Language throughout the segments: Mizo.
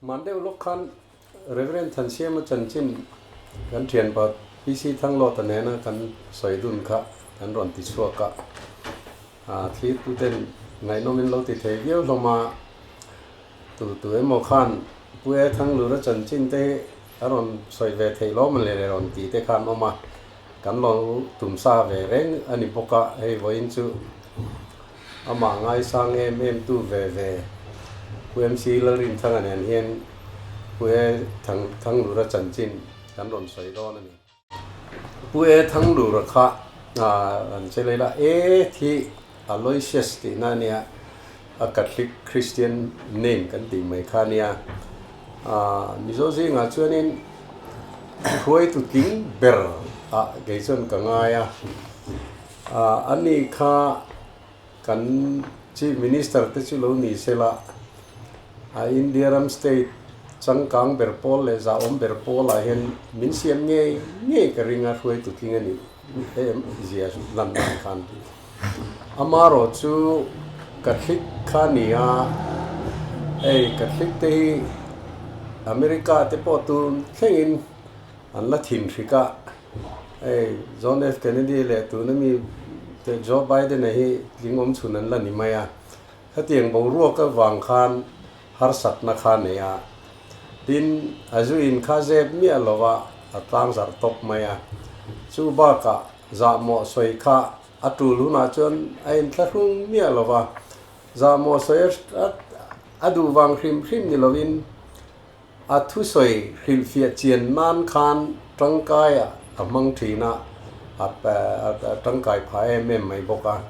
Hman deuh lawk khan Rev. Thansiama chanchin kan thianpa PC Thanglawta nena kan sawi dun kha kan rawn ti chhuak a, aa thlirtuten ngaihnawmin lo ti thei viau hlawm a, tu tu emaw khan Pu E Thanglura chanchin te hi a rawn sawi ve theih lawm le le rawn ti te khan awm a, kan lo tum sa ve reng a ni bawk a, hei vawiin chu amah ngaisang em em tu ve ve Pu MC Lalrinthanga nen hian Pu E Thanglura chanchin kan rawn sawi dawn a ni. Pu E Thanglura kha an che lei la, E thi Aloysius tihna a nia, a Catholic Christian name kan tih mai kha a nia. Mizo zingah chuanin hruaitu tling ber ah kei chuan ka ngai a, ani kha Kan Chief Minister te chu lo ni se la, a India ram state changkang ber pawl leh zahawm ber pawlah hian min siam ngei ngei ka ring a, hruaitu tling a nih em zia lan dan khan. Amarawh chu Catholic kha ni a, hei Catholic te hi America te pawh tun thlengin an la thin hrik a, Hei John F Kennedy leh tuna mi te Joe Biden-a hi tling awm chhun an la ni mai a, khatiang boruak avang khan harsatna kha a nei a, tin a zu in kha zep miah lova a tlang zarh tawp mai a, chu bakah zahmawh sawi kha a tul hunah chuan a inthlahrung miah lova, zahmawh sawi a duh vang hrim hrim ni lovin A thusawi hrilhfiah chian nan khan tangkai a hmang thin a, a tangkai phah em em mai bawk a.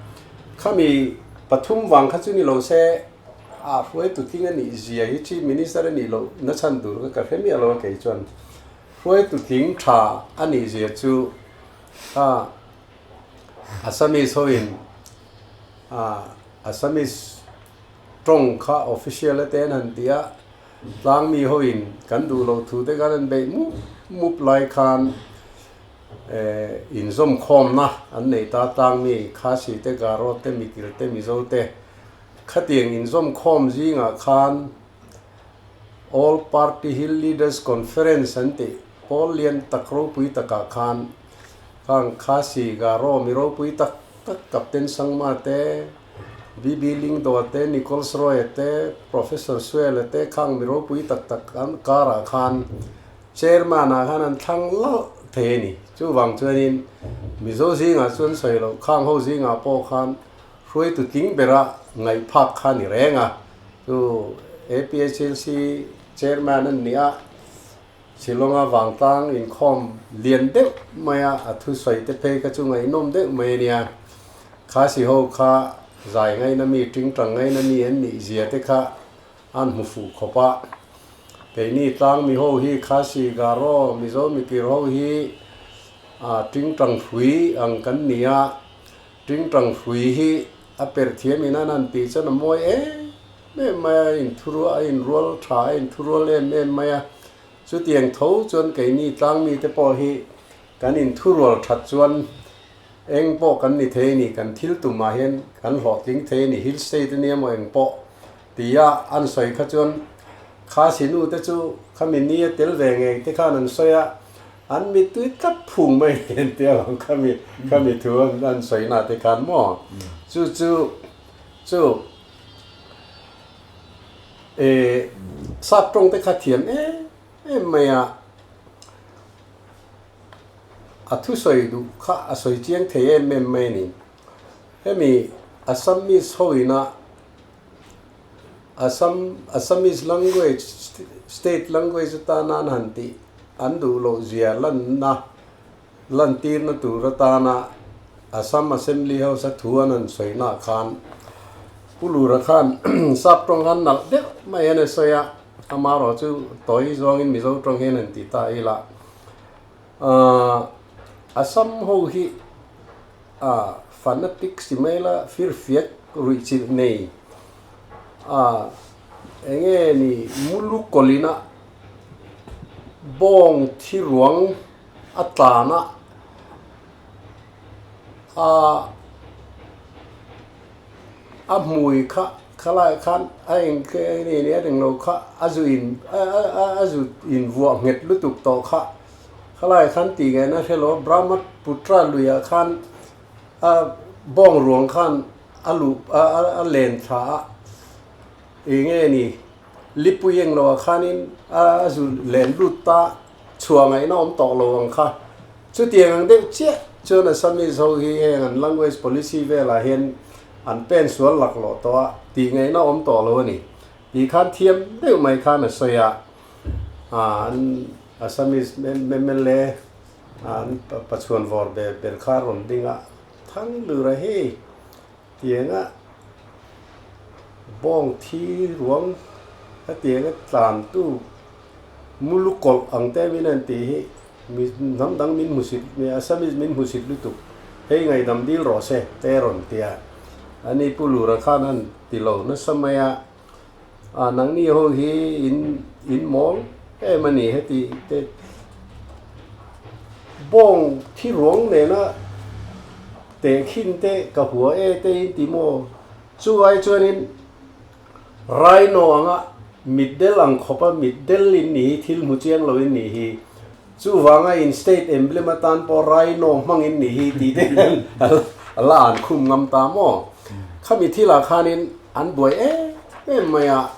Khami pathum vang kha chu ni lo se, a hruaitu tling a nih zia hi Chief Minister a nih loh na chhan tur kha ka hre miah lo a kei chuan. Hruaitu tling tha a nih zia chu a Assamese hoin Assamese tawng kha official a te an han ti a, Tlangmi hoin kan duh loh thu te khan an beih mup mup lai khan inzawmkhawmna an nei ta, Tlangmi, Khasi te, Garo te, Mikil te, Mizo te khatiang inzawmkhawm zingah khan All Party Hill Leaders Conference an tih pawl lian tak ropui takah khan khang Khasi, Garo mi ropui tak tak Captain Sangma te, BB Lingdoa te, Nichols Roy-a te, Professor Suel-a te khang mi ropui tak tak an karah khan Chairman-ah khan an thlang lalh thei a ni. Chuvang chuanin Mizo zingah chuan sawi loh khang ho zingah pawh khan hruaitu tling bera ngaih phak kha a ni reng a. Chu APHLC Chairman an ni a, Shillong-a vangtlang inkhawm lian deuh maia a thusawi te phei kha chu ngaihnawm deuh mai a nia. Khasi ho kha zai ngaina mi, tingtang ngaina mi an nih zia te kha an hmu fuh khawp a. Keini tlang mi ho hi Khasi, Garo, Mizo mikir ho hi tingtang hrui ang kan ni a. Tingtang hrui hi a perh thiam in an han tih chuan a mawi em em mai a, a inthurual, a inrual tha, a inthurual em em mai a. Chutiang tho chuan keini tlang mite pawh hi kan inthurual that chuan eng pawh kan ni thei a ni, kan thil tumah hian kan hlawhtling thei a ni, hill state a nia maw eng pawh tia an sawi kha chuan Khasi nu te chu khami ni a tel ve ngei te khan an sawi a, an mittui tlat phung mai hian tia lo khami khami thu an sawi na te khan maw chu chu chu E sap tawng te kha thiam em em mai a, a thusawi duh kha a sawi chiang thei em em mai a ni. Hemi Assamese ho ina Assam Assamese language state language atana an han tih an duh loh zia lanna lantirna tur atana Assam Assembly House a thu an han sawi nah khan Pu Lura khan sap tawng khan nalh deuh mai hian a sawi a, amaherawh chu tawi zawngin Mizo tawng hian han ti ta ila. Aaa Assam ho hi a fanatic si mai la firfiak ruihchilh nei a enge ni mulu kawlina bawng thi ruang a tlan a a a hmui kha Khalai khan a eng ni nia ring lo kha a zu in a zu in vuah nghet lutuk tawh kha. Khalai khan tih ngaihna hre lo Brahmaputra luiah khan a bawng ruang khan a luh a len thla a eng nge ni lipui eng loah khanin a zu len lut ta chhuah ngaihna awm tawh lo ang kha. Chutiang ang deuh chiah chuan Assamese ho hi heng an language policy velah hian an pen sual laklawh tawh a, tih ngaihna awm tawh lo a ni tih khan thiam deuh mai khan a sawi a, an Assamese mla an pachuan vawr ber ber kha a rawn ding a, Thang lura hei tianga bawng thi ruang hetianga tlantu mulu kawlh ang te min an tih hi mi hnam dang min hmusit Assamese min hmusit lutuk hei ngaihdam dil rawh se te rawn ti a, ani Pu Lura khan an ti lo nasa mai a, a nangni ho hi in in mawl em a ni heti te bawng thi ruang nena tehkhin te ka hua e te in ti maw chu ai chuanin Rhino anga mitdel ang khawpa mitdel in ni hi thil hmu chiang lo in nih hi. Chuvanga in state emblem atan pawh Rhino hmang in nih hi tih te hian a la an khum ngam ta maw? Khami thilah khanin an buai em em mai a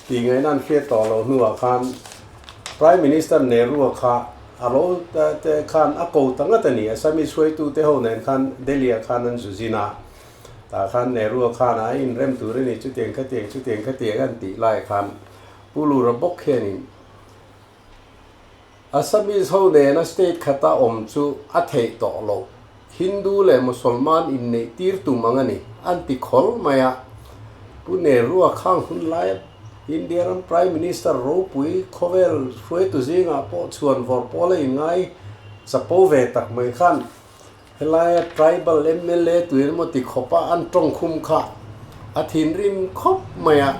tih ngaihna an hriat tawh loh hnuah khan Prime Minister Nehru-a kha a lo te khan a ko ta ngat a ni. Assamese hruaitute ho nen khan Delhi-ah khan an zu zin a, tah khan Nehru-a khan a inrem tur a ni chutiang khatiang chutiang khatiang an tih lai khan Pu Lura bawk hianin Assamese ho nena state khata awm chu a theih tawh loh. Hindu leh Mosolman inneih tir tum ang a ni, an ti khawl mai a. Pu Nehru-a khang hun laia India ram Prime Minister ropui khawvel hruaitu zingah pawh chhuan vawr pawl a inngai chapo ve tak mai khan helaia tribal mla tuin emaw ti khawpa an tawngkhum kha a thinrim khawp mai a.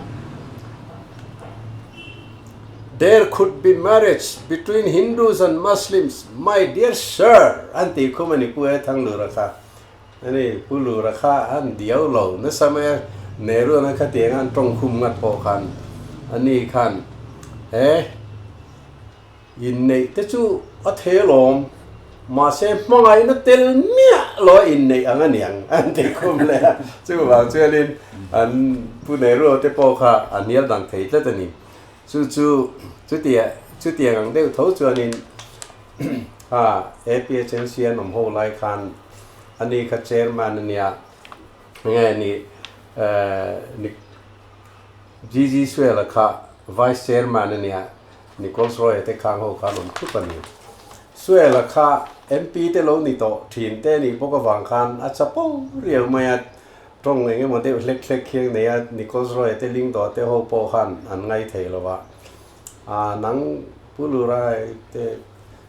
There could be marriage between Hindus and Muslims, my dear sir! an tih khum a ni Pu E Thanglura kha. Ani Pu Lura kha an diau lo nasa mai a, Nehru-a khatianga an tawngkhum ngat pawh khan ani khan he Inneih te chu a thei alawm, mahse hmangaihna tel miah lo a inneih ang a niang an ti khum leh a, chuvang chuanin an Pu Nehru te pawh kha a hnial dang thei tlat a ni. Chu chu chutia chutiang ang deuh tho chuanin kha APHNC an awm ho lai khan ani kha chairman a nia, enge ni ni GG Suela kha vice chairman a nia. Nichols Roy-a te khang ho khan awm thup a ni. Suela kha MP te lo ni tawh thin te nih bawk avang khan a chapo riau mai a, tawng eng emaw deuh hlek hlek khiang nei a, Nichols Roy-a te Lingdawh te ho pawh khan an ngai thei lo va. Aa nang Pu Lura te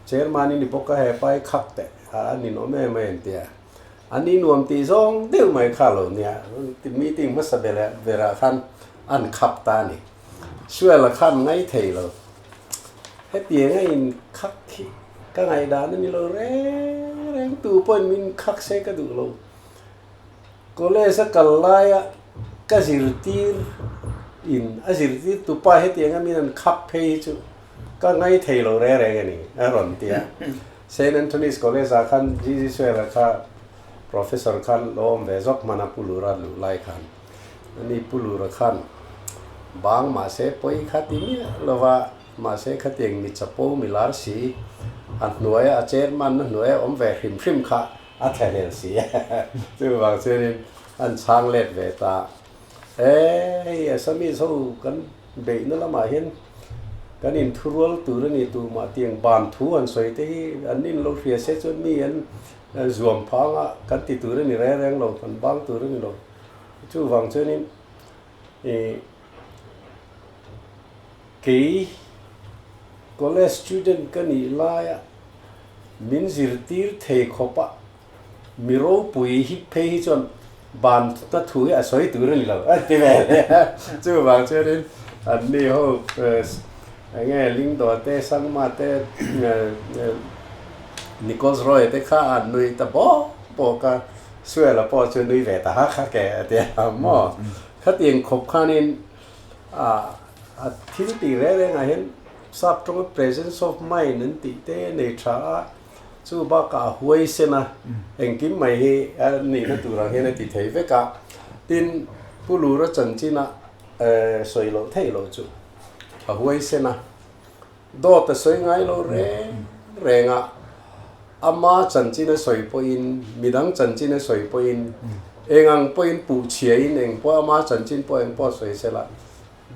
chairman i ni bawk a he pai khak teh a ninawm em a en tia. An ni nuam tih zawng deuh mai kha lo nia, meeting hmasa berah khan an khap ta a ni. Suela khan ngai thei lo. Hetiang a in khak hi ka ngaihdan a ni lo reng reng, tu pawhin min khak se ka duh lo. College a kal laia ka zirtir in a zirtir tupa hetiang a min an khak phei hi chu ka ngai thei lo reng reng a ni a rawn ti a. Saint Anthony's College ah khan GG Suela kha Professor khan lo awm ve zawk hman a Pu Lura luh lai khan. Ani Pu Lura khan bang mahse pawi kha ti miah lova, mahse khatiang mi chapo mi lar si, a hnuaia a chairman na hnuaia awm ve hrim hrim kha a thlahlel si a, chuvang chuanin an chhang let ve ta. E hei Assamese ho kan beihna lamah hian kan inthurual tur a ni tumah tiang ban thu an sawi te hi an inlo hria se chuan mi an zuam phang a, kan ti tur a ni reng reng lo, kan bang tur a ni lo. Chuvang chuanin ih kei college student ka nih laia min zirtir thei khawp a, mi ropui hi phei hi chuan ban na thu hi a sawi tur a ni lo a ti ve hle a. Chuvang chuanin an ni ho eng nge Lingdawh te Sangma te Nichols Roy te kha an nui ta bawk bawk a. Suela pawh chu nui ve ta hak hak e a ti a maw? Khatiang khawp khanin a thil tih reng rengah hian sap tawnga presence of mind an tih te a nei tha a, chu bakah a huaisen a, engkim mai hi a nihna tur ang hian a ti thei vek a. Tin, Pu Lura chanchina sawi loh theih loh chu a huaisen a, dawt a sawi ngai lo reng reng a, ama chanchin a sawi pawhin, midang chanchin a sawi pawhin, eng ang pawhin puh chhiain eng pawh ama chanchin pawh eng pawh a sawi sela,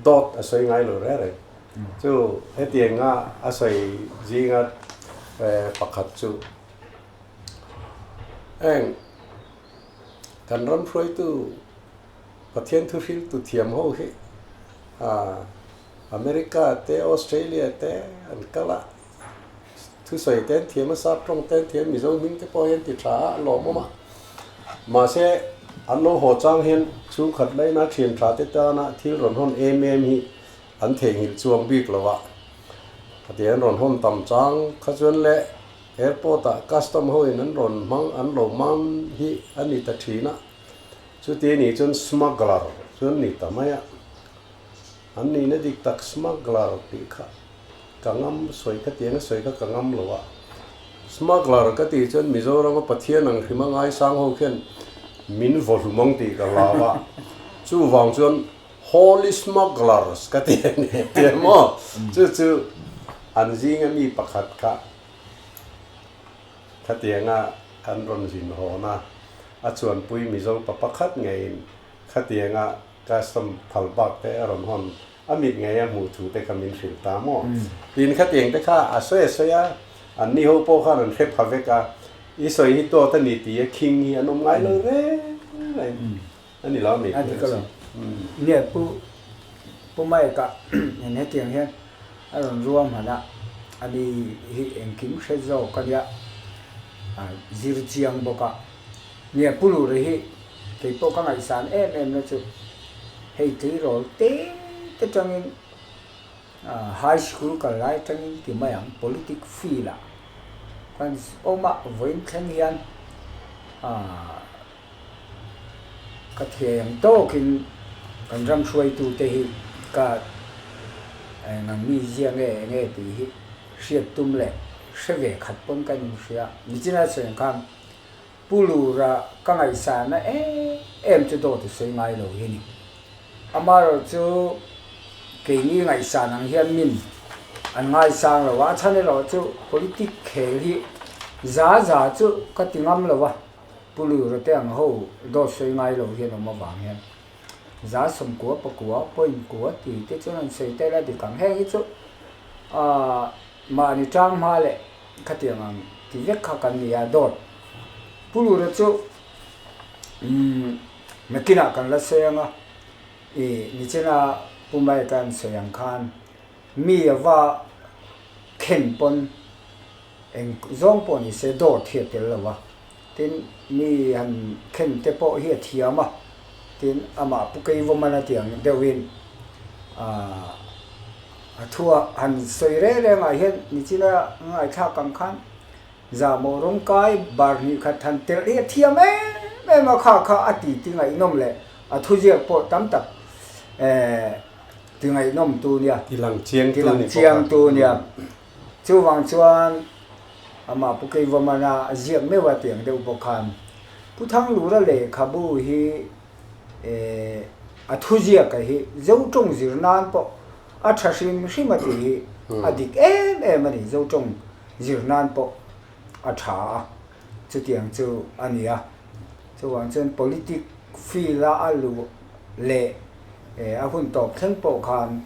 dawt a sawi ngai lo reng reng. Chu hetianga a sawi zinga pakhat chu heng kan ram hruaitu Pathian thuhriltu thiam ho hi America te Australia te an kal a, thusawi te an thiam a, sap tawng te an thiam, Mizo hming te pawh hi an ti tha a, a lawmawm a. Mahse, an lo haw chang hian chhungkhat laina thian tha te tana thil rawn hawn em em hi an theihnghilh chuang bik lo a. Khatiang an rawn hawn tam chang kha chuan le airport ah custom ho in an rawn hmang an lo man hi a ni ta thin a. Chuti a nih chuan smuggler chu an ni ta mai a. An nihna dik tak smuggler tih kha ka ngam sawi kha tiang a sawi kha ka ngam lo a. Smuggler ka tih chuan Mizoram a Pathian ang hrim a ngaisang ho khian min vaw hlum ang tih ka hlau a. Chuvang chuan Holy Smugglers ka ti a ni tia maw? Chu chu an zinga mi pakhat kha khatianga an rawn zin hawn a, a chuanpui Mizo pa pakhat ngeiin khatianga custom phal bak te a rawn hawn a mit ngei a hmuh thu te kha min hrilh ta maw? Tin khatiang te kha a sawi a sawi a, an ni ho pawh khan an hre pha vek a, i sawi hi tawt a ni tih a khing hi an awm ngai lo reng reng. A ni lo a mi? A dik alawm. Nge Pu Pu Mike a en hetiang hian a rawn ruam han a, ani hi engkim hre zawk a nia, a zir chiang bawk a. Nge Pu Lura hi kei pawh ka ngaihsan em em na chu hei tleirawl te te tangin High school kal lai atangin ti mai ang, politic field ah kan awm a, vawiin thleng hian Ka thiai ang tawkin kan ram hruaitute hi ka engang mi zia nge enge tih hi hriat tum leh hre ve khat pawn ka inhria. Nichina sawi khan Pu Lura ka ngaihsahna em em chu dawt i sawi ngai lo hi ni. Amaherawhchu keini ngaihsan ang hian min an ngaisang lo a, a chhan erawh chu politic khel hi za za chu ka ti ngam lo a. Pu Lura te ang ho dawt sawi ngai lo hian awm avang hian 9%, point kua ti te chuan an sawi tel a dik ang. Heng hi chu aah mahni tang hma leh khatiang ang ti vek kha kan ni a dawt. Pu Lura chu umm nakinah kan la sawi ang a, ih nichina Pu Mike-a an sawi ang khan mi a va khen pawn Eng zawng pawh ni se dawt hi a tel lo a, tin mi han khen te pawh hi a thiam a, tin amah Pu Keivawmana tih ang deuhin aah a thu a han sawi reng reng ah hian nichina ngaithlak ang khan zahmawh rawng kai bar hnih khat han telh hi a thiam em em a, kha kha a ti ti ngaihnawm leh a thuziak pawh tam tak eh ti ngaihnawm tu nia, ti lang chiang tu nia. Chuvang chuan amah Pu Keivawmana a ziak meuh a tiang deuh bawk khan Pu Thanglura lehkhabu hi a thuziaka hi Zo tawng zir nan pawh a tha hrim hrim a tih hi a dik em em a ni. Zo tawng zir nan pawh a tha a, chutiang chu a ni a. Chuvang chuan politic field a a luh leh a hun tawp thleng pawh khan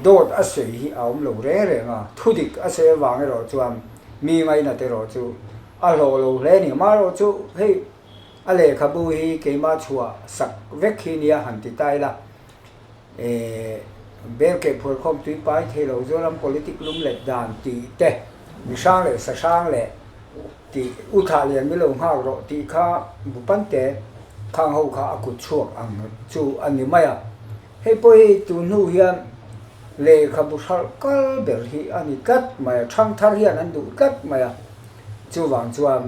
Dawt a sawi hi a awm lo reng reng a, thudik a sawi avang erawh chuan mi ngainat erawh chu a hlawh lo hle a ni. Amaherawh chu hei a lehkhabu hi keimah chhuah sak vek hi nia han ti ta ila, bel keh phuar khawm tui pai thei lo Zoram politic lum let dan tih te, mi hrang leh sa hrang leh tih u thlah lian mi lo nghak rawh tih kha bu pante khang ho kha a kut chhuak ang chu a ni mai a. Hei pawh hi tun hnu hian lehkhabu hralh kal ber hi a ni tlat mai a, thangthar hian an duh tlat mai a, chuvang chuan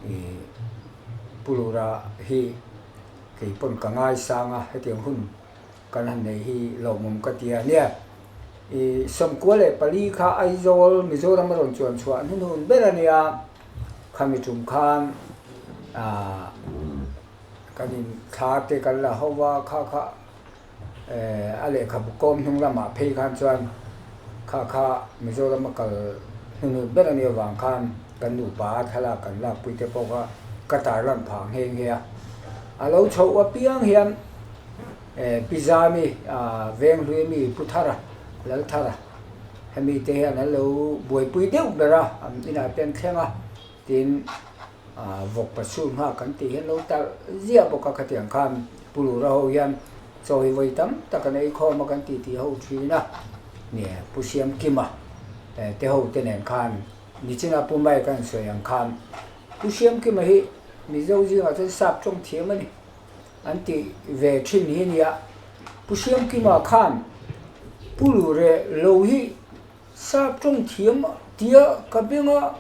ih Pu Lura hi. Kei pawn ka ngaisang a, hetiang hun kan han nei hi lawmawm ka ti a. Nia, i 94 kha Aizawl, Mizoram a rawn chuan chhuah hnunhun ber a nia, khami tum khan ah kan in thla te kan la ho va, kha kha a lehkhabu kawm hnung lamah phei khan chuan kha kha Mizoram a kal hnunhun ber a nih avang khan kan nupa a thlalak kan lakpui te pawh kha ka tarlan phah nghe nghe a. A lo chhoh apiang hian Pi Zami Venghlui mi Pu Thara, Lal Thara hemi te hian an lo buaipui deuh ber a, an inah te an thleng a, tin Vawk pasur nghak kan tih hian lo talh ziah bawk a, khatiang khan Pu Lura ho hian chaw hi vawi tam tak an ei khawm a kan tih tih ho thin a, nia Pu Siamkima te ho te nen khan nichina Pu Mike an sawi ang khan Pu Siamkima hi Mizo zingah chuan sap tawng thiam a ni an tih ve thin hi nia, Pu Siamkima khan Pu Lure lo hi Sap tawng thiam tia ka benga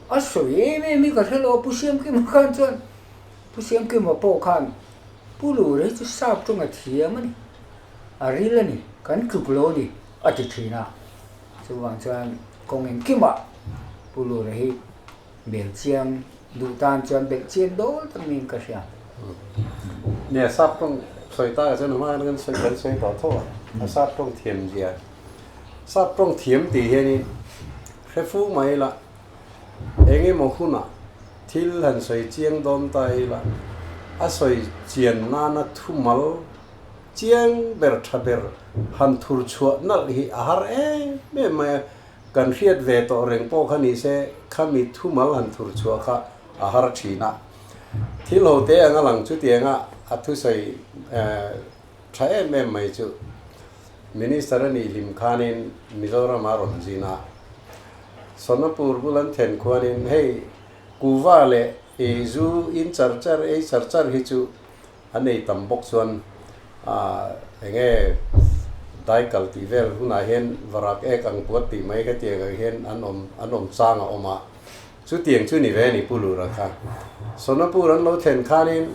a sawi em em hi ka hre lo a, Pu Siamkima khan chuan Pu Siamkima pawh khan Pu Lura hi chu sap tawng a thiam a ni, a ril a ni, kan tluk lo a ni a ti thin a. Chuvang chuan kawng engkimah Pu Lura hi bel chiang duh tan chuan belh chian dawl tak niin ka hria. Nia, sap tawng sawi takah chuan hma khan kan sawi kan sawi tawh tho a, a sap tawng thiam zia. Sap tawng thiam tih hianin hre fu mai ila, eng emaw hunah thil han sawi chiang dawn ta ila, a sawi chian nana thumal chiang ber tha ber han thur chhuah nalh hi a har em em mai a, kan hriat ve tawh reng pawh kha ni se khami thumal han thur chhuah kha a har thin a. Thil ho te anga lang chutianga a thusawi tha em em mai chu. Minister a nih hlim khanin Mizoram a rawn zin a, Sonapur bul an thlen khuanin hei kuva leh ei zu in char char ei char char hi chu an ei tam bawk chuan eng nge daikal tih vel hunah hian varak ek ang puat tih mai khatiang ang hian an awm an awm chang a awm a. Chutiang chu ni ve a ni Pu Lura kha. Sonapur an lo thlen khanin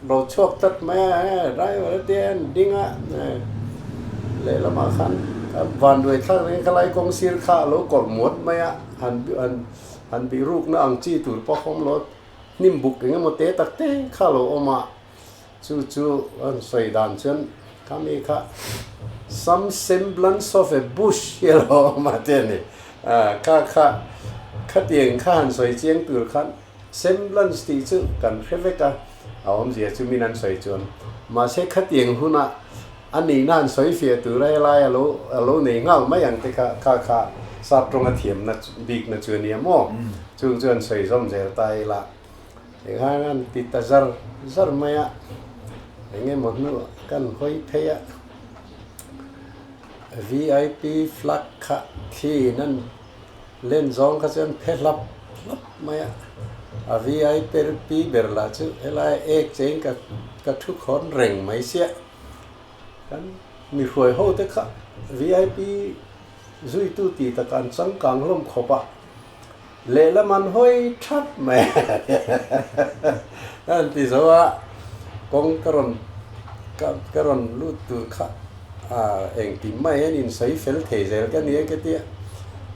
lo chhuak tlat mai a, driver a tia an ding a, lehlamah khan van duai thlak reng kha lai kawng sir kha a lo kawlh muat mai a, han han han bih rukna ang chi tur pawh awm lo, hnim buk eng emaw te tak te kha a lo awm a, chu chu an sawi dan chuan khami kha some semblance of a bush hi a lo awm a te a ni. Kha kha khatiang kha han sawi chiang tur khan semblance tih chu kan hre vek a, a awmzia chu min an sawi chuan mahse khatiang huna a nihna han sawi fiah tura helai a lo a lo nei nghal mai ang te kha kha kha sap tawnga thiamna bikna chu a nia maw? Chung chuan sawi zawm zel ta ila. Engah an ti ta zar zar mai a, eng emaw hnu kan hawi phei a, VIP flag kha thliin an len zawng kha chuan phe hlap hlap mai a, a VIP ber lah chu helai ek cheng ka ka thu khawn reng mai sia, kan mi hruai ho te kha VIP zuitu tih takah an changkang hlawm khawp a. Lehlam an hawi thap mai a han ti zo a, kawng ka rawn ka rawn lut tur kha engtin mai hian insawi fel thei zel ka ni a ka ti a,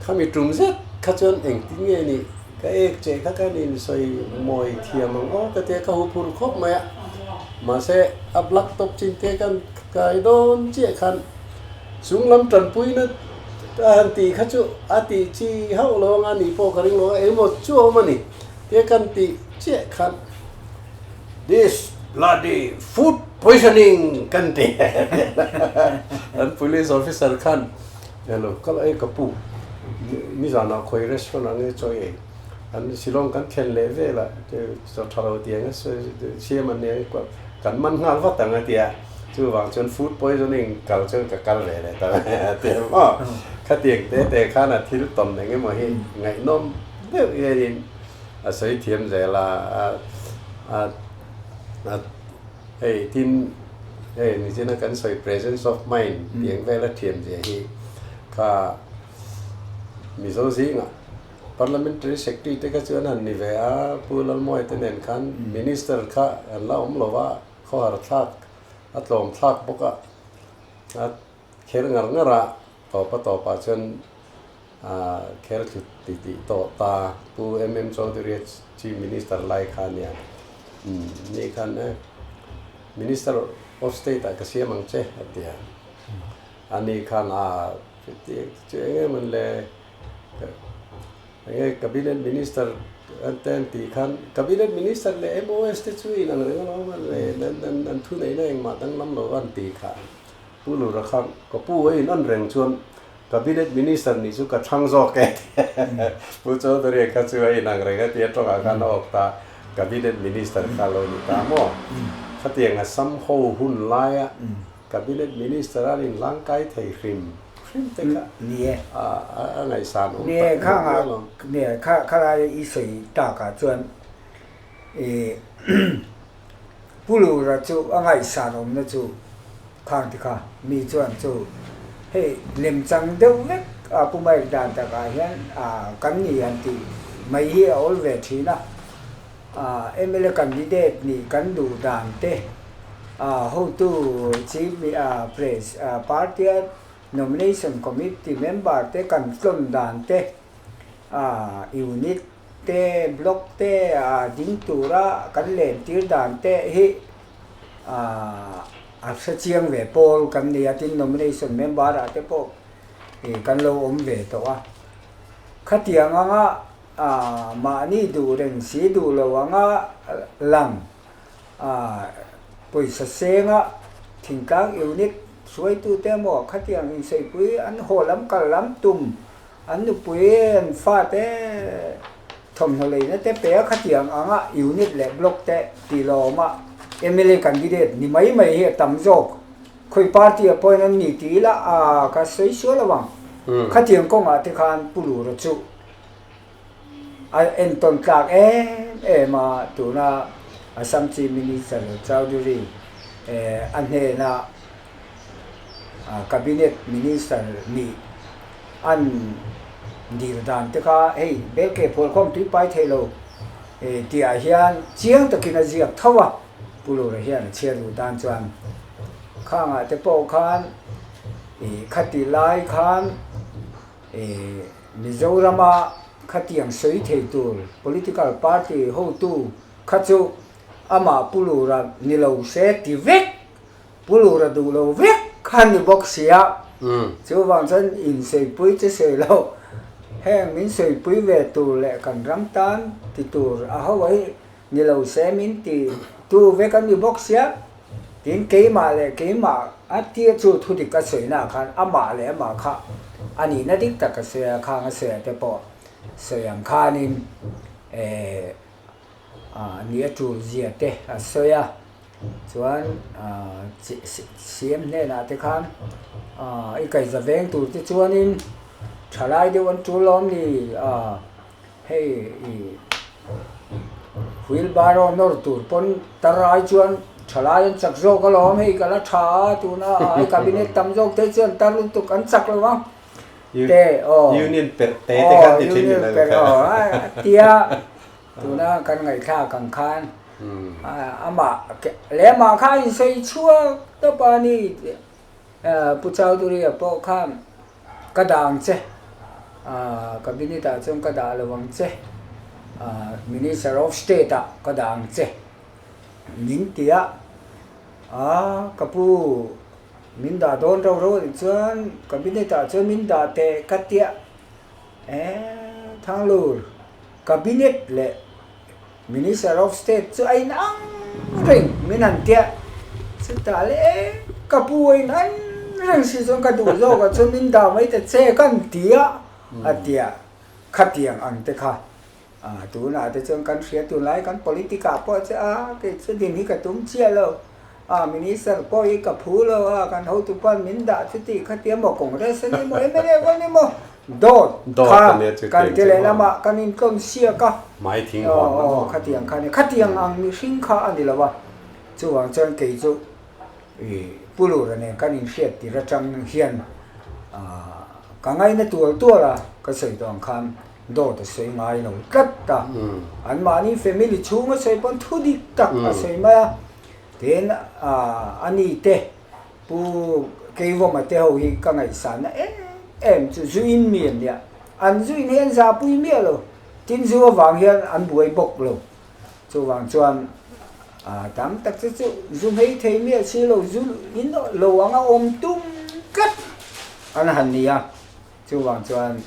khami tum zet kha chuan engtin nge ni ka ek che kha khan insawi mawi thiam ang aw ka ti a, ka huphurh khawp mai a, mahse a black top chin te khan kai dawn chiah khan Chung lam tanpuina a han tih kha chu a tih chi hauh lo anga nih pawh ka ring lo a, engemaw chu a awm a ni tia kan tih chiah khan this bloody food poisoning kan ti an police officer khan elo kal ei ka pu nizanah khawi restaurant ah nge chaw ei an Shillong kan thlen leh vel a chaw tha lo tiang a siam an nia kan man nghal vat ang a tia. Chuvang chuan food poisoning kal chuan ka kal ve leh ta mai a ti em aw. Khatiang te te khan a thil tawn eng emaw hi ngaihnawm deuh hianin a sawi thiam zel a, a a hei tin hei nichina kan sawi presence of mind tih ang vel a thiam zia hi kha Mizo zingah Parliamentary Secretary te kha chuan han ni ve a, Pu Lalmuai te nen khan Minister kha an la awm lo va. Khawhar thlak a tlawm thlak bawk a, a kher ngar ngar a, tawpa tawpah chuan kher thlu ti tih tawh ta Pu MM Chaudhary Chief Minister lai kha a nia. Umm ni khan e Minister of State ah ka siam ang che a ti a, ani khan a chu eng em an le Enge Cabinet Minister an te an tih khan Cabinet Minister leh MOS te chu inang reng alawm a le an thu neihna engmah danglam lo an tih kha Pu Lura khan ka pu a in an reng chuan Cabinet Minister nih chu ka thlang zawk e Pu Chaudhary kha chu a inang reng a tia tawngah khan a awk ta Cabinet Minister kha lo ni ta maw? Khatiang a sam ho hun laia Cabinet Minister an inhlangkai thei hrim hrim te kha a ngaihsan awm tak hle mai alawm. Nia, kha khalai i sawi takah chuan i Pu Lura chu a ngaihsan awmna chu khang ti kha mi chuan chu hei lemchang deuh vek a Pu Mike dan takah hian kan ni han tih mai hi a awl ve thin a. Mla candidate nih kan duh dan te, hotu Chief Pres party a nomination committee member te kan tlawn dan te, unit te block te ding tura kan len tir dan te hi a hre chiang ve pawl kan ni a, tin nomination member ah te pawh kan lo awm ve tawh a. Khatiang anga A mahni duh reng si duh lo anga lang a pawisa senga thingtlang unit hruaitute emaw khatiang insaipui an haw lam kal lam tum an nupui an fate thawmhnaw leina te pe a khatiang anga unit leh block te tih lawma mla candidate ni mai mai hi a tam zawk khawi party a pawhin an ni tih ila a ka sawi sual lo ang khatiang kawngah te khan Pu Lura chu A entawn tlak em em a, tuna Assam Chief Minister Chowdhury a hnena Cabinet Minister nih an dil dan te kha hei belke phualkhawm tui pai thei lo tihah hian chiang takin a ziak tho a, Pu Lura hian a chhiar duh tan chuan khangah te pawh khan khati lai khan Mizorama khatiang sawi thei tur political party hotu kha chu amah Pu Lura ni lo se ti vek, Pu Lura duh lo vek kha ni bawk sia. Chuvang chuan insawipuii chu sawi lo, heng min sawipui ve tur leh kan ram tan ti tur a ho hi Ni lo se min ti tu vek a ni bawk sia, tin keimah leh keimah a tia chu thu dik a sawi naah khan amah leh amah kha a nihna dik tak a sawi a, khang a sawi a te pawh sawi ang khanin eh ni a tul zia te a sawi a, chuan CM hnenah te khan i kaihza veng tur te chuanin thalai deuh an tul lawm ni Hei i wheelbarrow nawr tur pawn tar ai chuan thalai an chak zawk alawm hei ka la tha a tuna ai cabinet tam zawk te chuan tar lutuk an chak lo ang te aw Union perh te te khan ti thin ni lo kha aw tia tuna kan ngaihthlak ang khan amah lehmah kha a insawi chhuak tawp a ni Pu Chowdhury-a pawh khan Ka dah ang che, Cabinet ah chuan ka dah lo ang che, Minister of State ah ka dah ang che min ti a, a ka pu min dah dawn rauh rauh anih chuan Cabinet ah chuan min dah teh ka tia, e Thanglur Cabinet leh Minister of State chu a inang reng min han tia, chutah leh e ka pu a inang reng si chuan ka duh zawkah chuan min dah mai ta che ka han ti a, a tia khatiang ang te kha tunah te chuan kan hria tunlai kan politic ah pawh che a kei chu din hi ka tum chiah lo a Minister pawh hi ka phu lo a kan hotu pawn min dah chuti khatia maw Congress a ni maw mla pawh a ni maw Dawt kha kan ti leh lamah kan intlawn siak a, aw khatiang kha a ni, khatiang ang mihring kha a ni lo a, chuvang chuan kei chu i Pu Lura nen kan inhriat tir atang hian ka ngaina tual tual a, ka sawi tawh ang khan dawt a sawi ngai lo tlat a, anmahni family chhunga sawi pawn thu dik tak a sawi mai a. Tin, ani te Pu Keivawma te ho hi ka ngaihsana em em chu zu in mi an nia. An zu in hi an zahpui miah lo. Tin zu avang hian an buai bawk lo. Chuvang chuan tam tak chu chu zu hmei thei miah si lo, zu in lo anga awm tum tlat an han ni a. Chuvang chuan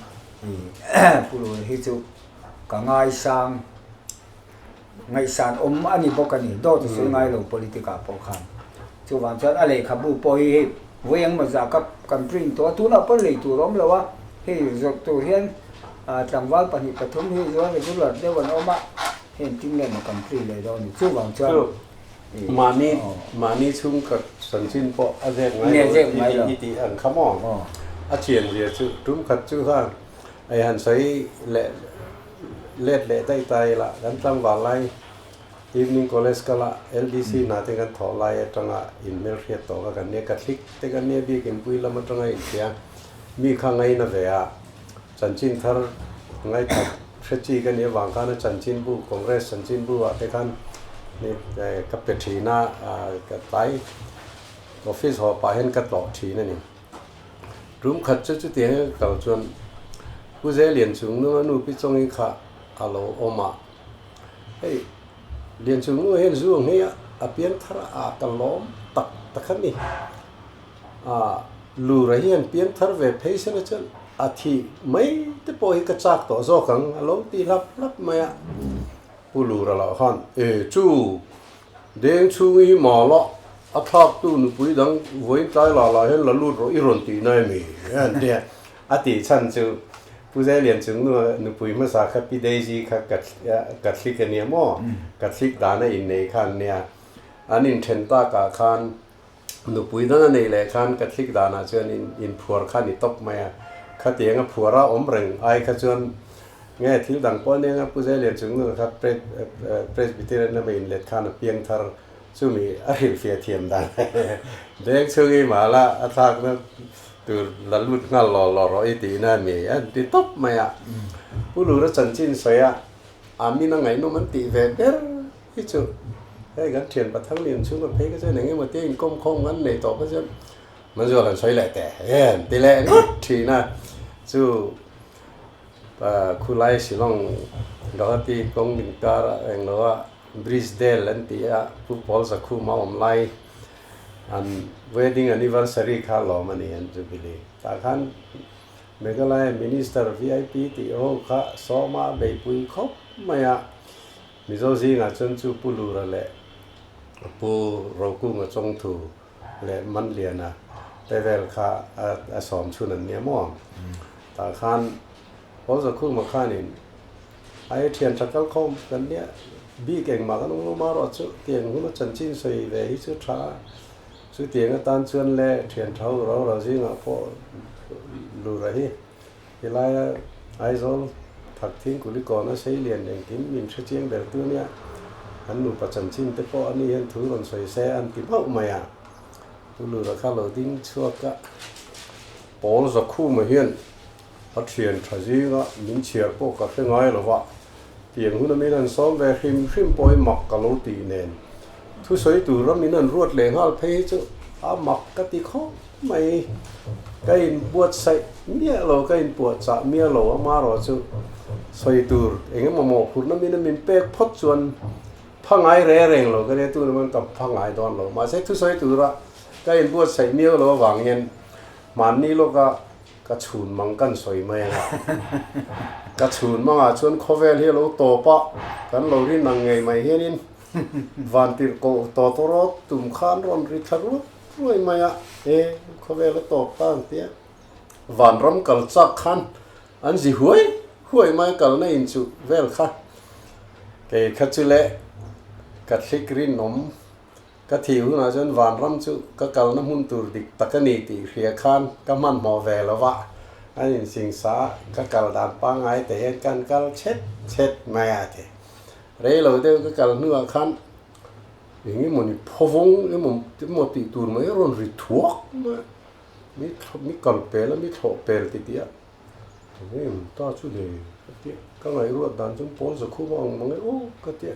Pu Lura hi chu ka ngaisang. Ngaihsan awm a ni bawk a ni. Dawt a sawi ngai lo politic ah pawh khan. Chuvang chuan a lehkhabu pawh hi hei vawi engmaw zah ka kan print tawh a, tunah pawn lei tur a awm lo a, hei zawrh tur hian tlangval pahnih pathum hi zual regular deuh an awm a, hei engtin nge maw kan print leh dawn ni. Chuvang chuan Mahni mahni chhungkhat chanchin pawh a zek ngai lo i tih ang kha maw? A chian zia chu tum khat chu khan hei han sawi leh Let leh daih ta ila, kan tlangval lai Evening College kala LDC hna te kan thawh lai atanga inhmelhriat tawh kha kan nia, Catholic te kan nia biakin pui lam atanga inhria mi kha ngaina ve a, chanchin thar ngaithla hre chi ka nih avang khan a chanchinbu Congress chanchinbu ah te khan ka pe thin a, ka tlai office haw pah hian ka tlawh thin a ni. Tum khat chu chutiang ka kal chuan Pu Ze Lianchung nu a nu Pi Chawngi kha a lo awm a, hei Lianchung nu hian zu ang hi a pian thar a ka lawm tak tak a ni. A lura hian pian thar ve phei sela chuan a thih mai te pawh hi ka chak tawh zawk ang a lo ti hlap hlap mai a. Pu Lura lah khan, E chu! Deng chhungi hi mal a, a thlaktu nupui dang vawiin tlai lah lah hian la lut rawh i rawn tih na emi? An ti a, a tih chhan chu Pu Zailian chung nu nupui hmasa kha Pi Daisy kha Catholic a nia maw? Catholic dana innei kha an nia. An inthen takah khan Nupui dang a neih leh khan Catholic danah chuan inphuar kha a ni tawp mai a, khatiang a phuar a awm reng ai kha chuan nge thil dang pawh ania nga Pu Zailian chung nu kha Presbyterian lama inlet khan a piang thar chumi a hrilhfiah thiam dan beng chhung i mala a thlakna tur la lut nghal law law rawh i tihna a ni a ti tawp mai a. Pu Lura chanchin sawi a, a min a ngaihnawm an tih ve ber. Hi chu hei kan thian pathang lian chhunga phei kha chuan eng emaw tia inkawm khawm kan nei tawh kha chuan Manzual han sawi leh teh em ti leh ngawt thin a, chu khulai Shillong Guwahati kawng inkar eng lo a Bridge Dale an tih a Pu Paul Zakhuma awm lai an wedding anniversary kha lawm a ni an jubilee tah khan Meghalaya Minister vip tih ho kha sawma beihpui khawp mai a. Mizo zingah chuan chu Pu Lura leh Pu Rokunga Chawngthu leh Manliana te vel kha a sawm chhun an nia maw? Tah khan Paul Zakhuma khanin ai thian tha kal khawm kan nia bik engmah kan awm lo marawh chu tiang huna chanchin sawi ve hi chu tha a, chutiang atan chuan le thian tha ho ro ro zingah pawh Lura hi Helaia Aizawl Thakthing Kulikawna Seilian engkim min hre chiang ber tu ania, an nupa chanchin te pawh ani hian thu rawn sawi se an ti mauh mai a. Pu Lura kha lo ding chhuak a, Pawl Zakhuma hian a thian tha zinga min chhiar pawh ka hre ngai lo va, tiang huna min han sawm ve hrim hrim pawh hi mak ka lo tih nen thusawi tura min han ruat leh nghal phei hi chu a mak ka ti khawp mai. Ka inbuatsaih miah lo, ka inpuahchah miah lo amarawh chu sawi tur eng emaw mawhphurhna min a min pek phawt chuan pha ngai re reng lo ka nia tuna man ka pha ngai dawn lo. Mahse thusawi tura ka inbuatsaih miau lo avang hian hmanni lawka ka chhun mang kan sawi mai ang a, ka chhun mangah chuan khawvel hi a lo tawp a, kan lo rin ang ngei mai hianin vantirhkoh tawtawrawt tum khan rawn ri thla ruak Ruai mai a, e, khawvel a tawp ta ang tia vanram kal chak khan an zi huai huai mai kalna in chu vel kha kei kha chu le ka thlik rinawm ka thih hunah chuan vanram chu ka kalna hmun tur dik tak a ni tih hria khan ka hmanhmawh ve lo va, an insingsa ka kal dan pangngai te hian kan kal chhet chhet mai a ti. Rei lo deuh ka kal hnuah khan Eng emaw ni phawvawng emaw emaw tih tur mai a rawn ri thuak mai a, mi mi kal pel a mi thlawh pel ti tih a, eng em ta chu le ka ti a, ka ngaihruat dan chuan pawl zakhuma ang mang e aw ka ti a.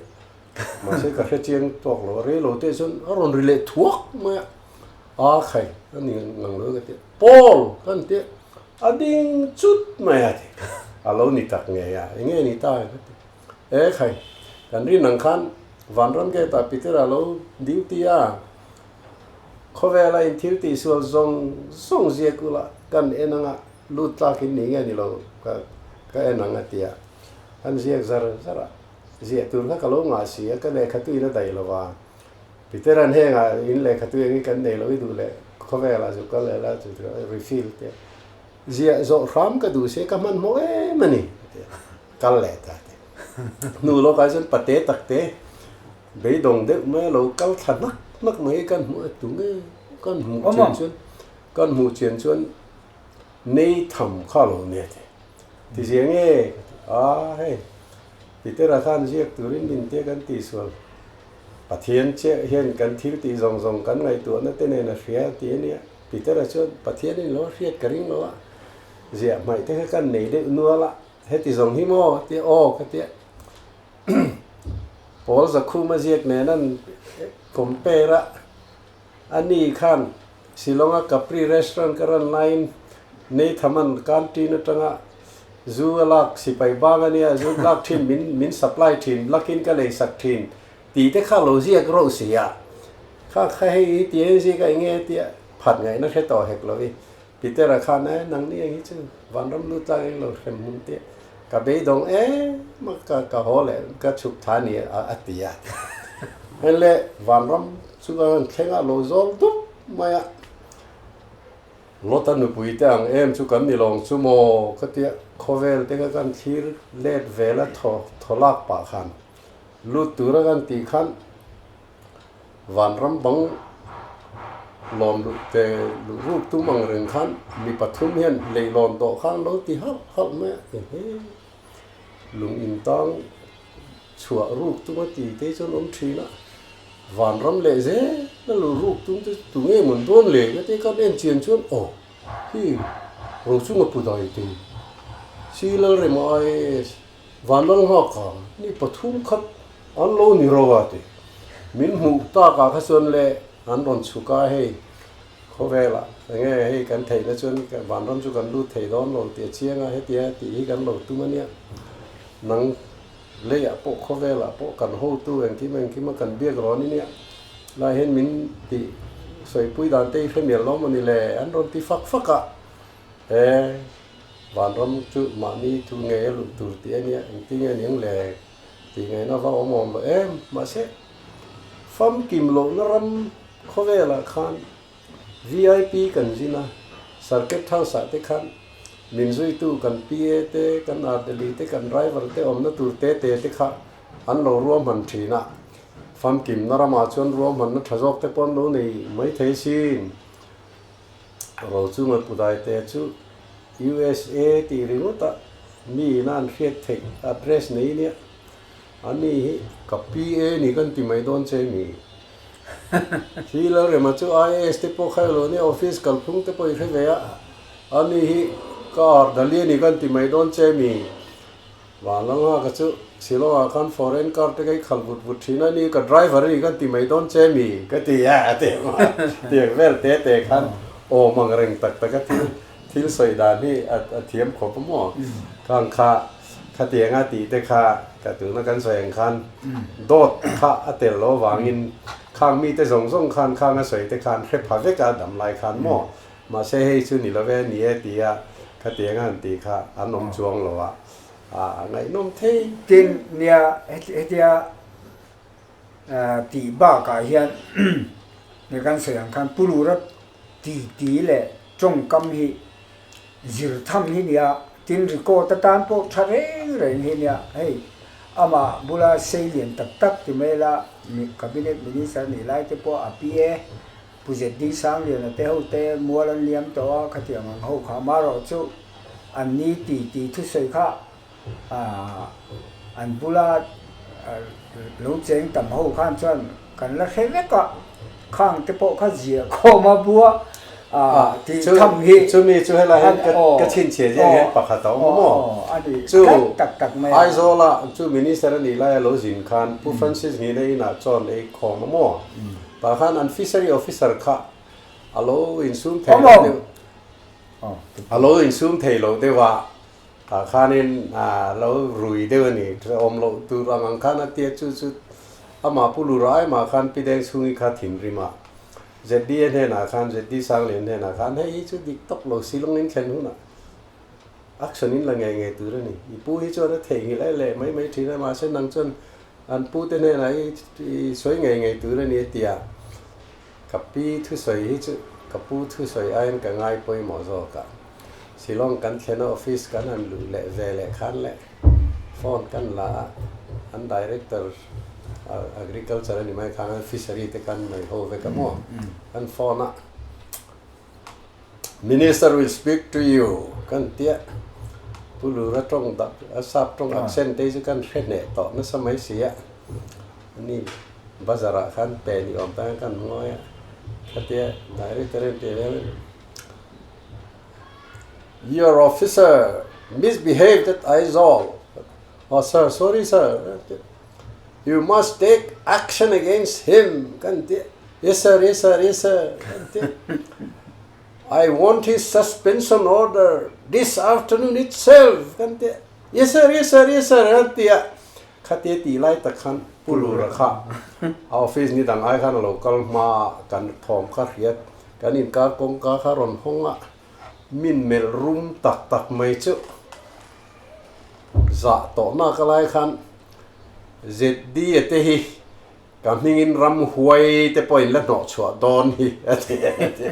Mahse ka hre chiang tawk lo a, rei lo te chuan a rawn ri leh thuak mai a, a khai a ni ngang lo ka ti a, Paul ka ni ti a, a ding chut mai a ti, a lo ni tak ngei a, eng nge ni ta ka ti, e khai kan rin ang khan Vanram gate ah Peter a lo duty a, khawvela in thil tihsual zawng zawng ziak ula kan en anga lut tlak in ni nge ni lo ka ka en ang a ti a, an ziak zar zar a. Ziah tur kha ka lo ngah si a, ka lehkha tuin a daih lo va. Peter-a'n hengah in lehkha tui engin kan nei lo i duh leh khawvelah zu kal leh la chu chu refill te ziah zawh hram ka duh se ka hmanhmawh em a ni a ti a, kal leh ta ti. Hnu lawkah chuan pate takte beidawng deuh mai a lo kal thla hnak hnak mai kan hmuh a tu nge kan hmuh chian chuan kan hmuh chian chuan nei tham kha a lo nia ti. Ti zia nge ka ti a hei. Petera khan ziak turin min te kan tihsual. Pathian chiah hian kan thil tih zawng zawng kan ngaihtuahna te nen a hria ti a nia. Petera chuan Pathianin lo hriat ka ring lo a, ziah hmaih te kha kan nei deuh nual a, heti zawng hi maw tia aw ka tia. Pawl Zakhuma ziak nen an compare a, ani khan Shillong-a Capri Restaurant ka run laiin Nathan-a'n canteen atanga zu a lak sipai bang a nia, zu lak thin min min supply thin, lakin ka lei sak thin tih te kha lo ziak reuh si a. Kha kha hei hi ti eng zik a eng nge tia phat ngaihna hre tawh hek lo i. Peter-a khan e nangni eng hi chu vanram lut tlak eng lo hrem hmun tia ka beidawng em a ka ka haw leh ka chhuk tha ni a ti a. Heng le vanram chu ka han thleng a lo zawl dup mai a. Lota nupui te ang em chu kan ni lawng chu maw? Ka tia khawvel te kha kan thlir let vel a thaw thaw lak pah khan lut tura kan tih khan vanram bang lawn luh te luh ruk tum ang reng khan mi pathum hian leihlawn tawh khan lo ti halh halh mai a ehe lung in tang Chhuah ruk tum a ti te chuan awm thin a, vanram leh zel a lo ruk tum te chu tunge mawn dawn le ka ti kan en chian chuan aw hi Rochunga pu dai te si Lalrema IAS Vanlal nghak a ni pathum khat an lo ni ro a ti min hmuh tak ah kha chuan le an rawn chhuk a hei khawvelah enge hei kan theihna chuan vanram chu kan lut thei dawn lo tih a chiang a hetia tih hi kan lo tum a nia nang Leiah pawh khawvelah pawh kan hotu engkim engkima kan biak rawn i nia. Lai hian min tih sawipui dan te hi hre mial lo maw ni le? An rawn ti fak fak a. He vanram chu mahni thu ngei a luh tur tih a nia, engtin nge niang le tih ngaihna va awm awm lo em? Mahse, famkim lohna ram khawvelah khan VIP kan zin a, Circuit House ah te khan min zuitu kan PA te, kan Ardeli te, kan driver te awmna tur te te te kha an lo ruahman thin a. Famkimna ramah chuan ruahmanna tha zawk te pawh an lo nei mai thei sin. Rochunga Pudai te chu USA tih ringawt a mi ina an hriat theih address nei nia. Ani hi ka PA ni kan ti mai dawn che mi. Hi Lalrema chu IAS te pawh kha ilo nia office kalphung te pawh i hre ve a, ani hi ka ardali ani kan ti mai dawn che mi. Vanlanga ka chu Shillong ah khan foreign car te ka i khal vut vut thin a ni ka driver ani kan ti mai dawn che mi ka ti a a ti tiang vel te te khan awm ang reng tak tak a thil thil sawi dan hi a thiam khawp a maw khang kha Khatianga tih te kha ka tuna kan sawi ang khan dawt kha a tel lo avangin khang mite zawng zawng khan khang a sawi te khan hre pha vek a dam lai khan maw mahse hei chu ni love ni e tia khatianga han tih kha an awm chuang lo a a ngaihnawm thei. Tin, nia hetia tih bakah hian ni kan sawi ang khan Pulura ti ti leh tawngkam hi Zir tham hi nia, tin record atan pawh tha reng reng hi nia, hei amah bula sei lian tak tak ti mai la cabinet minister nih lai te pawh a pi e, Pu ZD Sangliana te ho te mual an liam tawh a, khatiang ang ho kha amaherawh chu an ni ti ti thusawi kha an bula lo cheng tam ho khan chuan kan la hre vek a, khang te pawh kha ziah khawm a bua. Tih tham hi Chumi chu helai hian ka chhinchhiah ziah hian pakhat a awm a maw? Chu Aizawla chu Minister a nih laia lo zin khan Pu Francis Ngina inah chuan ei khawm a maw? Tah khan an Fishery Officer kha a lo insum thei lo deuh a lo insum thei lo deuh a, tah khanin a lo rui deuh a ni. Awm loh tur ang ang khan a tia chu chu amah Pu Lura aimah khan Pi Dengchhungi kha thinrim a. ZDA hnenah khan, ZD Sanglian hnenah khan hei hi chu dik tawk lo silawngin thlen hunah action in la ngei ngei tur a ni. I pu hi chuan a theihnghilh e leh mai mai thin a, mahse nang chuan an pu te hnenah i i sawi ngei ngei tur a ni a ti a. Ka pi thusawi hi chu ka pu thusawi aiin ka ngai pawimawh zawk a. Shillong kan thlen a office kan han luh leh ve leh khan leh phone kan la a, an director agriculture a ni mai khan fishery te kan nei ho vek a maw kan phone a Minister will speak to you kan tia Pu Lura tawng dak a sap tawng accent te hi chu kan hre hneh tawh nasa mai si a ni bazar ah khan pe ni awm tan kan ngawi a khatia director en tih hian Your officer misbehaved at Aizawl. Oh sir, sorry sir. You must take action against him. Kan ti. Yes sir, yes sir, yes sir. Kan ti. I want his suspension order this afternoon itself. Kan ti. Yes sir, yes sir, yes sir. Kan ti a. Khati ti lai tak khan Pu Lura kha a office ni dang ai khan a lo kal hma kan thawm kha hriat kan inkar kawngka kha rawn hawng a. Min melh rum tak tak mai chu zah tawhna ka lai khan ZD a te hi ka hmingin ramhuai te pawhin la hnawh chhuah dawn hi a ti a ti.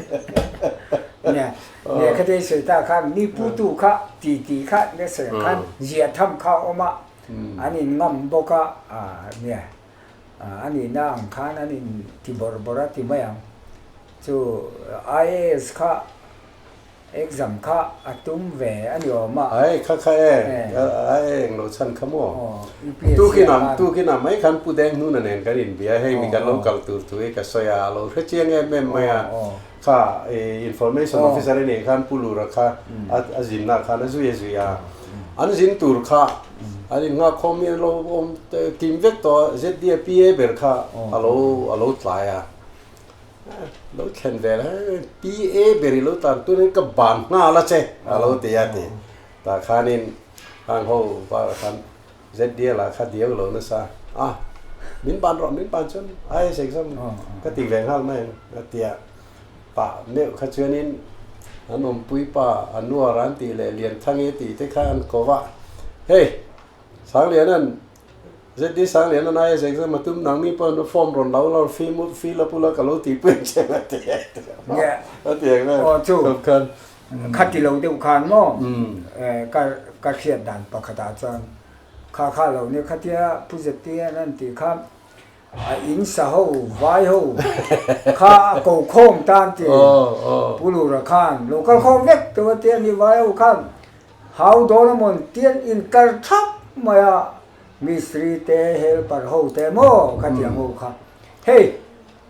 Nia, nia kha te sawi ta khan mi putu kha ti ti kha nia sawi ang khan ziah tham kha a awm a, an in ngam bawk a, nia a nihna ang khan an in ti bawrh bawrh a ti mai ang. Chu IAS kha exam kha a tum ve a ni awm a. Ai kha kha e, ai eng lo chhan kha maw? Tu kinah tu kinah mai khan Pu Deng Hnuna nen kan inbia hei mi kan lo kal tur thu hi ka sawi a, a lo hre chiang em em mai a. Kha information officer a nih khan Pu Lura kha a zinna khan a zui a zui a. An zin tur kha an innghak khawm hi an lo awm kim vek tawh a, ZDAPA ber kha a lo a lo tlai a. Lo thlen ve la PA ber i lo tan tunin ka ban nghal a che a lo ti a ti. Tah khanin hang ho varah khan ZDL ah kha diau lo nasa a min ban rawh min ban chuan IAS exam ka ti ve nghal mai ang a ti a. Tah meuh kha chuanin an awmpui pa Anuar an tih leh Lianthangi tih te kha an ko va hei Sangliana'n ZD Sangliana nai a zek zek matum nang mi pawh an form rawn lo lo fill fill up ula ka lo tih pui ang che a ti a ti ang Aw chu kha ti lo deuh khan maw ka ka hriat dan pakhat ah chuan kha kha lo nia khatia Pu ZT-an an tih kha a in sa ho vai ho kha a ko khawm tan ti Pu Lura khan lo kal khawm vek tawh a tia ni vai ho khan Hau dawn a mawn tian in kar thap mai a, mistri te helper ho te maw ka ti ang ho kha. Hei,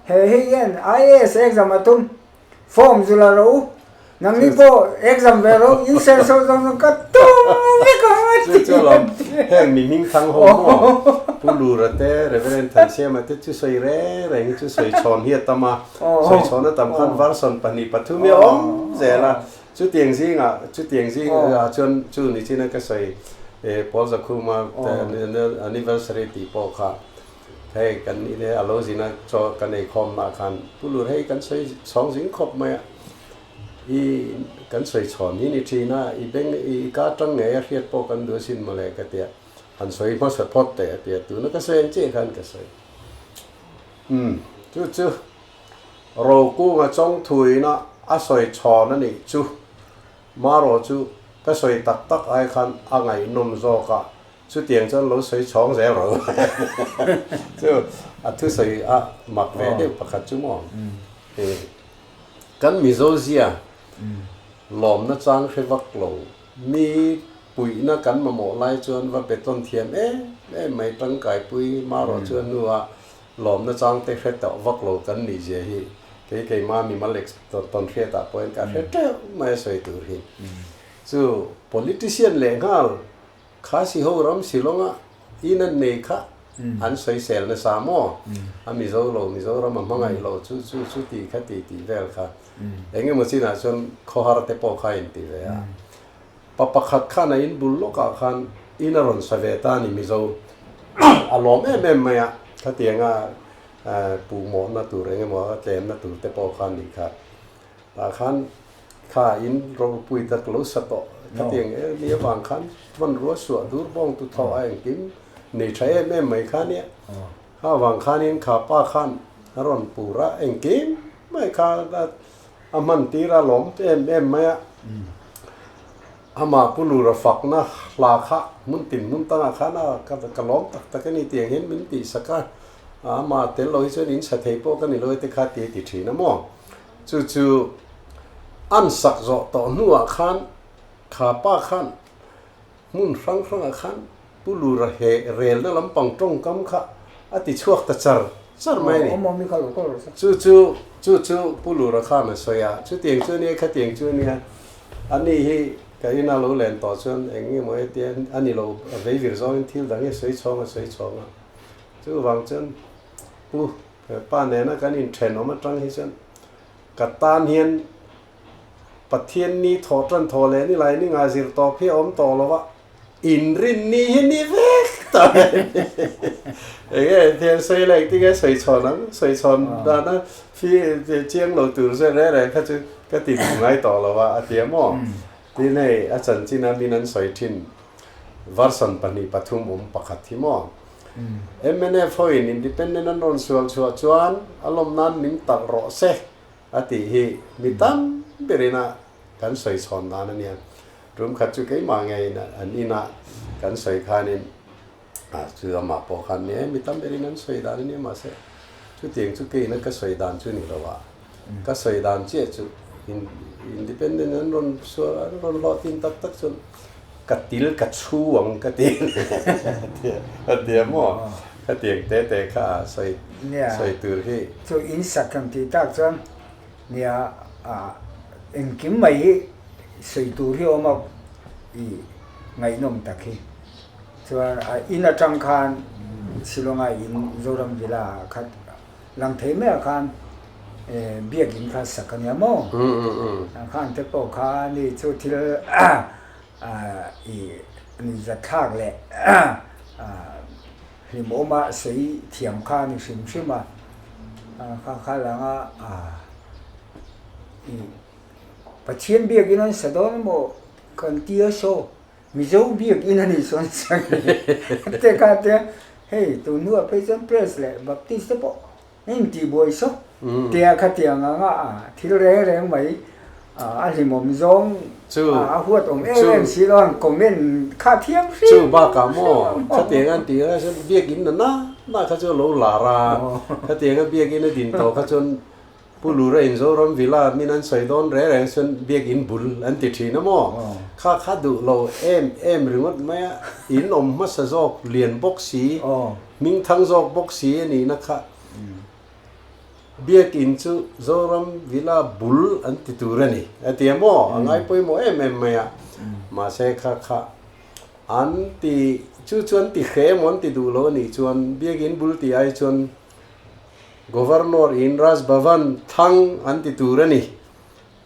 he hi hian IAS exam a tum, form zu la rawh u, nangni pawh exam ve rawh u, in ser saw zawng zawng ka tum vek ang a ti. Chu chu alawm, heng mi hming thang ho maw, Pu Lura te, Reverend Thansiama te chu sawi reng reng hi chu sawi chhawn hi a tam a, sawi chhawn a tam khan version pahnih pathum hi a awm zel a. Chutiang zingah, chutiang zingah chuan chu ni chin a ka sawi Paul Zakhuma anniversary tih pawh kha hei kan ine a lo zin a chaw kan ei khawm nah khan Pu Lur hei kan sawi chhawng zing khawp mai a, i kan sawi chhawn hi ni thin a, i beng i ka tang ngei a hriat pawh kan duh asin mawle ka tia, han sawi hmasa phawt teh a tia, tuna ka sawi ang chiah khan ka sawi. Umm chu chu. Rokunga chawngthuina a sawi chhawn a nih chu. Marawh chu ka sawi tak tak ai khan a ngaihnawm zawk a, chutiang chuan lo sawi chhawng zel rawh u. Chu a thusawi a mak ve deuh pakhat chu maw? Kan Mizo zia lawmna chang hre vak lo, mi puihna kan mamawh lai chuan va beton thiam em em mai tangkaipui marawh chu a hnua Lawmna changte hre tawh vak lo kan nih zia hi. Kei keima mimal tawn hriatah pawhin ka hre teuh mai a sawi tur hi. Chu politician leh nghal Khasi ho ram Shillong-a in an nei kha an sawisel nasa maw? A Mizo lo, Mizoram a hmangaih lo chu chu chu tih kha tih tih vel kha. Eng emaw chinah chuan khawhar te pawh kha a inti ve a. Pa pakhat khan a in bul lawkah khan in a rawn sa ve ta a ni Mizo a lawm em em mai a, khatianga puhmawhna tur eng emaw a tlemna tur te pawh kha a nih kha. Tah khan kha in ropui tak lo sa tawh khatiang em ni avang khan hmanrua suah dur bawng tu thawh a engkim nei tha em em mai kha nia. Kha avang khanin kha pa khan a rawn pur a engkim mai kha a hman tir a lawm em em mai a. Amah Pu Lura fakna hla kha hmun tin hmun tangah khan a ka lawm tak tak a ni tiang hian min tihsak a, amah tel lo hi chuan in sa thei pawh ka ni lo e te kha ti a ti thin a maw. Chu chu an sak zawh tawh hnuah khan kha pa khan hmun hrang hrangah khan Pu Lura he relna lampang tawngkam kha a ti chhuak ta char char mai a ni. Chu chu chu chu Pu Lura khan a sawi a, chutiang chu ania khatiang chu ania, ani hi ka ina lo len tawh chuan eng nge maw hetia a ni lo a veivir zawngin thil dang hi a sawi chhawng a sawi chhawng a, chuvang chuan Pu Pa nena kan inthenawm atang hi chuan ka tan hian Pathian ni thawh tan thawh leh ni lai ni nga zir tawp hi a awm tawh lo a, inrin ni hi ni vek ta mai a ni. Enge thian sawi leh engtin nge sawi chhawn ang, sawi chhawn dana fi chiang lo tur zet reng reng kha chu ka ti duh ngai tawh lo a, a ti a maw? Tin hei a chanchin a min an sawi thin version pahnih pathum awm pakhat hi maw? Mnf hoin independent an rawn sual chhuah chuan a lawm nan min talh rawh se a tih hi mi tam berin a kan sawi chhawn dan a nia. Tum khat chu keimah ngeiin an inah kan sawi khanin a chu amah pawh khan ni e mi tam berin an sawi dan a nia mahse chutiang chu keina ka sawi dan chu ni lo a ka sawi dan chiah chu independent an rawn sual an rawn hlawhtlin tak tak chuan Ka til ka chhu ang ka ti a tia maw? Khatiang te te kha a sawi sawi tur hi. Chu in sak ang tih tak chuan nia engkim mai hi sawi tur hi awm a i ngaihnawm tak hi. Chuan in atang khan Shillong-a in Zoram Villa ah khat lang thei maiah khan biakin kha sak a nia maw? Khan te pawh kha ni chu thil i zathlak leh hlimawma sawi thiam kha a ni hrim hrim a, kha kha langa i Pathian biakin an sa dawn emaw kan tia saw Mizo biakin a nih chuan sak te kha te hei tun hnuah phei chuan Press leh Baptist te pawh a intihbuai sawk tia khatiang anga thil reng reng mai a hlimawm zawng a huat awm em em si lo ang comment kha thiam hrim Chu bakah maw khatiang an tih lai chuan biakin na na na kha chu a lo lar a, khatiang a biakin a din tawh kha chuan Pu Lura in Zoram Villa min an sawi dawn reng reng chuan biakin bul an ti thin a maw? Kha kha duh lo em em ringawt mai a, in awm hmasa zawk lian bawk si, hming thang zawk bawk si a nihna kha biakin chu Zoram Villa bul an ti tur a ni a ti a maw? A ngai pawimawh em em mai a, mahse kha kha an ti chu chu an ti hre emaw an ti duh lo a nih chuan biakin bul tih ai chuan Governor in Raj Bhavan thlang an ti tur a ni.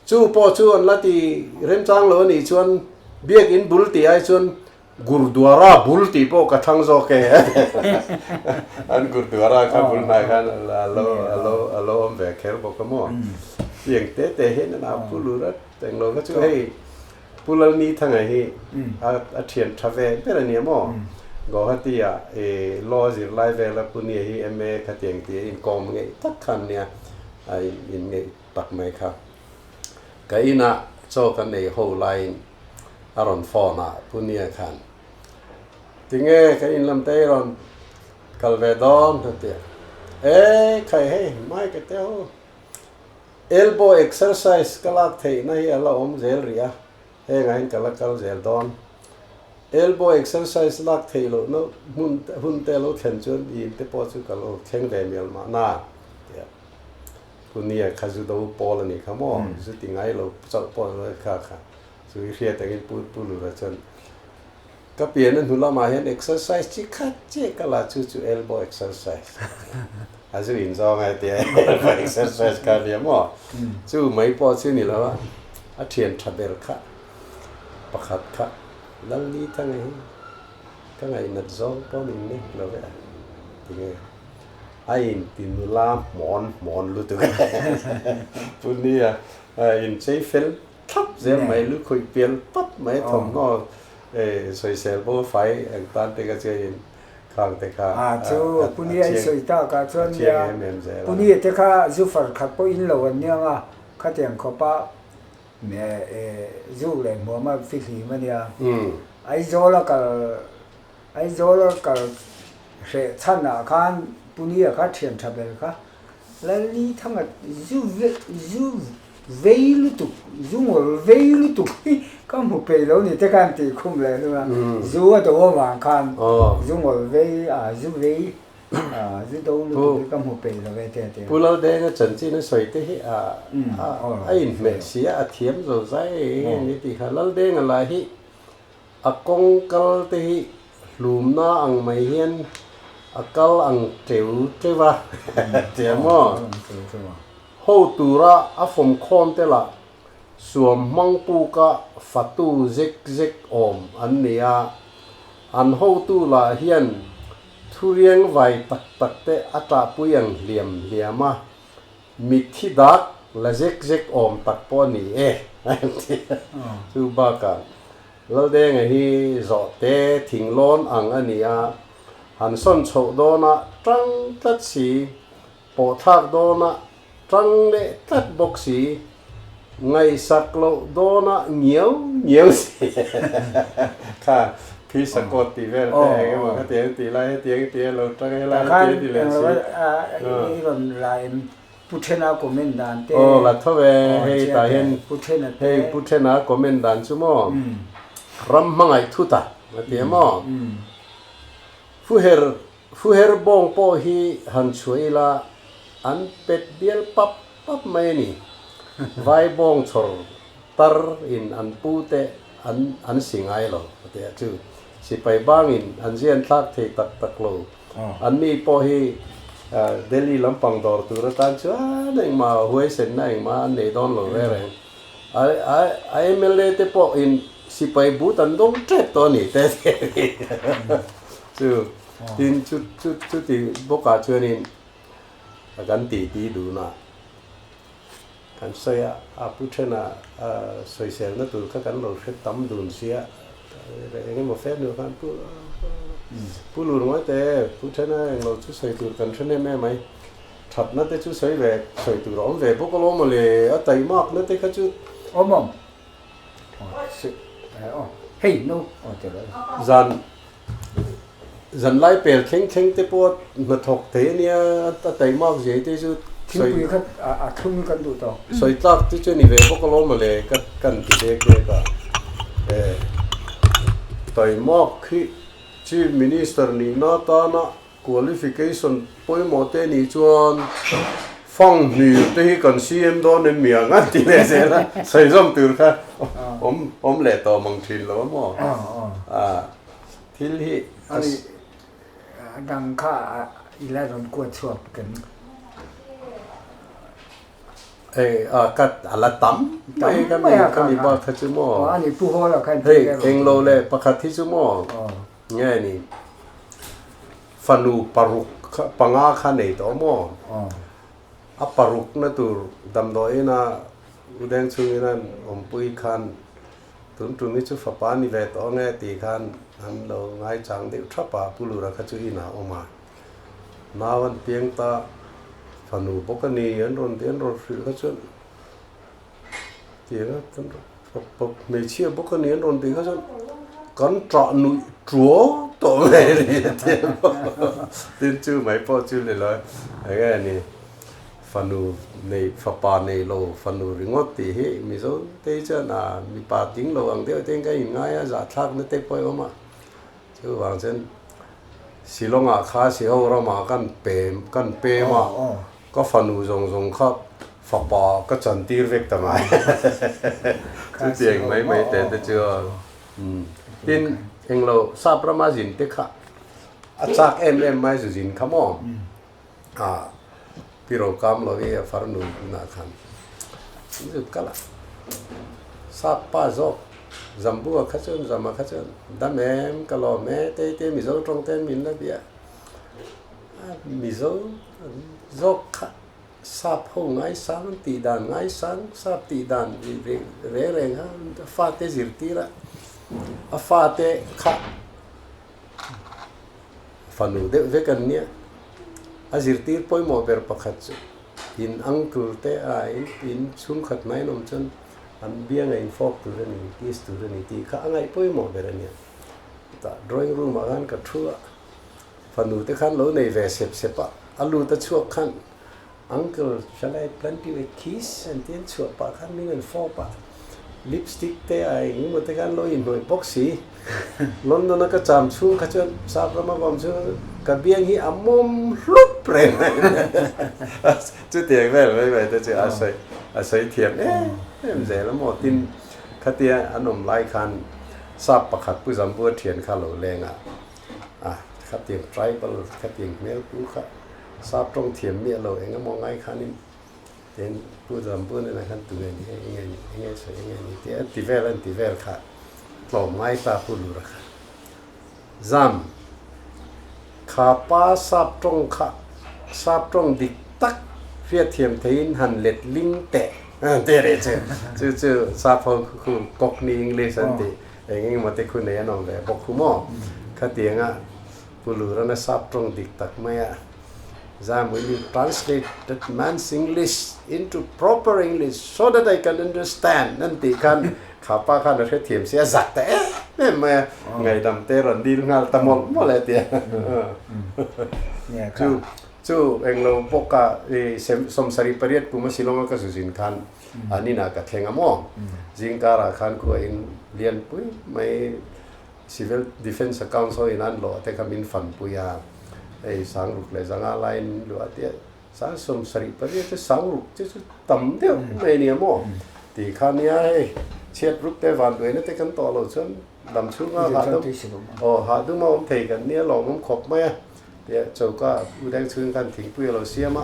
Chu pawh chu an la ti remchang lo a nih chuan Biakin bul tih ai chuan Gurdwara bul tih pawh ka thlang zawk e. An Gurdwara kha bul hnai khan a lo a lo a lo awm ve kher bawk a maw. Tiang te te hian an au pu lut a, englo kha chu hei Pu Lalni Thanga hi a thian tha ve ber a nia maw? Guwahati ah i law zirlai vela Pu Nia hi MA khatiang tih a inkawm ngeih tak kha an nia, a in ngeih tak mai kha. Ka inah chaw kan ei ho laiin a rawn phone a Pu Nia khan, Tinge ka in lam te i rawn kal ve dawn? a ti a. E khai hei, mai ka te ho. Elbow exercise ka lak theihna hi a la awm zel rih a, hengah hian ka la kal zel dawn. Elbow exercise lak theih lohna hmun hun te a lo thlen chuan in te pawh chu ka lo thleng ve mial mahna tia. Pu Nia kha zu do pawl a nih kha maw? Zu ti ngai lo chauh pawh kha kha chu i hriat angin Pu Pu Lura chuan ka pian a hnu lamah hian exercise chi khat chiah ka la chu chu elbow exercise a zu in zawng a tia elbow exercise kha a nia maw? Chu mai pawh chu ni lo a, a thian tha ber kha pakhat kha Lalni Thanga hi ka ngaihnat zawng pawh min nek lo ve a tinge a inti nula hmawn hmawn lutuk a pu nia a inchei fel thlap zel mai lukhawih pial pap mai thawmhnaw sawisel bo fai ang tan te kha chuan in khang te kha a chu pu nia i sawi tak ah chuan nia pu nia te kha zu far khat pawh in lo an nia nga khatiang khawpa Zuk leh hmuam a fihlim a nia. Aizawl a kal Aizawl a kal hreh chhan ah khan Punia kha thian tha ber kha Lali Thanga zu zu vei lutuk zu ngawl vei lutuk hi ka hmu peih lo ni te khan tih khum leh hlum a zu a do avang khan zu ngawl vei a zu vei Zu do lutuk hi ka hmu peih lo e te a ti a. Pu Laldenga chanchin a sawi te hi a a inhmeh si a, a thiam zo zai eng eng ni tih kha. Laldenga lah hi a kawng kal te hi hlumna ang mai hian a kal ang teu teuh a tia maw? Ho tura a fawmkhawm te lah suam hmang puka fatu zek zek awm an ni a, an hotu lah hian Thuriang vai tak tak te a ṭahpui ang hliam hliam a, mitthi dak la zek zek awm tak pawh a ni e a ti a. Chu bakah Laldenga hi zawhte thinglawn ang a ni a, han sawn chhoh dawna ṭang tlat si, pawhthlak dawna ṭang leh tlat bawk si, Ngaihsak loh dawnah ngiau ngiau si kha phisa kawt tih vel te eng emaw khatiang tih lai hetiang tih a lo tang helai hetiang tih leh si. I rawn la em Pu Thena comment dan te. Aw la tho e hei tah hian hei Pu Thena comment dan chu maw ram hmangaih thut a a ti a maw Fuher Fuher bawng pawh hi han chhuah ila an pet bial pap pap mai a ni. Vai bawng chhawr tar in an pu te an an si ngai lo a ti a chu. Sipai bang in an zian thlak thei tak tak lo. An ni pawh hi Delhi lampang dawr tur atan chuan engmah huaisenna engmah an nei dawn lo reng reng. A mla te pawh in sipai but an dawng tep tawh a ni te a ti. Chu tin chu chu chuti bawkah chuanin kan titi dun a, kan sawi a, a pu thena sawiselna tur kha kan lo hre tam dun sia, eng emaw fe hnu khan pu pu lur ngawi teh e, pu thena englo chu sawi tur kan hre hnem em mai, thatna te chu sawi ve sawi tur a awm ve bawk alawm mawle, a taimakna te kha chu. Awm awm. Hei no aw ti lo. Zan Zanlai pel thleng thleng te pawh hnathawk thei a nia, a taimak zia te chu Thingpui kha a thlum kan duh tawh. Sawi tlak te chu a ni ve bawk alawm mawle ka kan ti dek dek a. E taimak hi Chief Minister nihna atana Qualification pawimawh te nih chuan fang hmir te hi kan CM dawn em mi ang a ti leh zel a, sawi zawm tur kha awm awm leh tawh mang thin lo a maw? A thil hi a dang kha i la rawn kuat chhuak kan. Hei a cut a la tam mai ka mi ka mi bak kha chu maw? Ani pu hawl ah khan hei englo leh pakhat hi chu maw? Nge ni? Fanu paruk kha panga kha nei tawh maw? A paruk na tur damdawiin a Udeng chhungin an awmpui khan tun tum hi chu fapa ni ve tawh ange tih khan an lo ngaichang deuh thap a, Pu Lura kha chu inah a awm a. Nau an piang ta, fanu bawk a ni an rawn ti an rawn hrilh kha chuan tiang a kan hmeichhia bawk a ni an rawn tih kha chuan kan ṭah nuih ṭuau tawh mai a ni a ti a tin chu mai pawh chu ni lo eng nge ni fanu nei fapa nei lo fanu ringawt tih hi Mizo te hi chuan a mipa ting lo ang deuh te hian ka inngai a zahthlakna te pawh a awm a chuvang chuan Shillong ah kha Siho ramah kan pem kan pem a ka fanu zawng zawng kha. Fapa ka chan tir vek ta mai. Chutiang mai mai te te chu tin englo sap rama zin te kha a chak em em mai zu zin kha maw a piro kam lo i a farnu tunah khan zu kal a sap pa zawk Zambua kha chuan Zama kha chuan dam em ka lawm e te te Mizo tawng te min la bia a Mizo zawk kha Sap ho ngaisang tih dan ngaisang sap tih dan reng reng a fate zirtir a, a fate kha fanu deuh vek an nia. A zirtir pawimawh ber pakhat chu in uncle te a in chhungkhat mai an awm chuan an bianga infawk tur a ni, kiss tur a ni tih kha a ngaih pawimawh ber a nia. Chutah drawing room ah khan ka thu a. Fanu te khan lo nei ve sep sep a, a lut a chhuak khan Uncle, shall I plant you a kiss? an ti an chhuah pah khan min an fawp a, lipstick te a eng emaw te khan lo inhnawih bawk si. London a ka cham chhung kha chuan sap rama ka awm chhung ka biang hi a mawm hlup reng mai chutiang vel mai mai te chu a sawi a sawi thiam em em zel a maw tin khatia an awm lai khan sap pakhat Pu Zambua thian kha lo leng a. A, khatiang tribal, khatiang hmel pu kha sap tawng thiam miah lo eng emaw ngai khanin tin Pu Zambu nena khan tu nge ni hei enge ni enge sawi enge ni tih an ti vel an ti vel kha tlawm ngai ta Pu Lura kha. Zam, kha pa sap tawng kha sap tawng dik tak hriatthiam theihin han let ling teh tih reh chu chu chu sap ho khu Cockney English an tih. Eng engemaw te khu nei an awm ve bawk khu maw? Khatianga Pu Lurana sap tawng dik tak mai a, Zam, will you translate that man's English into proper English so that I can understand? an tih khan kha pa khan a hrethiam si a, zak ta em em mai a, ngaihdam te rawn dil nghal ta mawlh mawlh e tia. Chu chu englo bawka i 78 kum a Shillong a ka zu zin khan An inah ka thleng a maw? Zingkarah khan khua in lianpui mai Civil Defence Accounts ho in an lawh te kha min fanpui a, hei sangruk leh zanga laiin luah tia sang 78 chu sangruk chu chu tam deuh mai a nia maw? Tih kha nia hei chhiat ruk te van duaina te kan tawh loh chuan lam chhunga hahdum aw hahdum a awm thei kan nia lawmawm khawp mai a. Tia choka u deng chhung khan thingpui a lo siam a,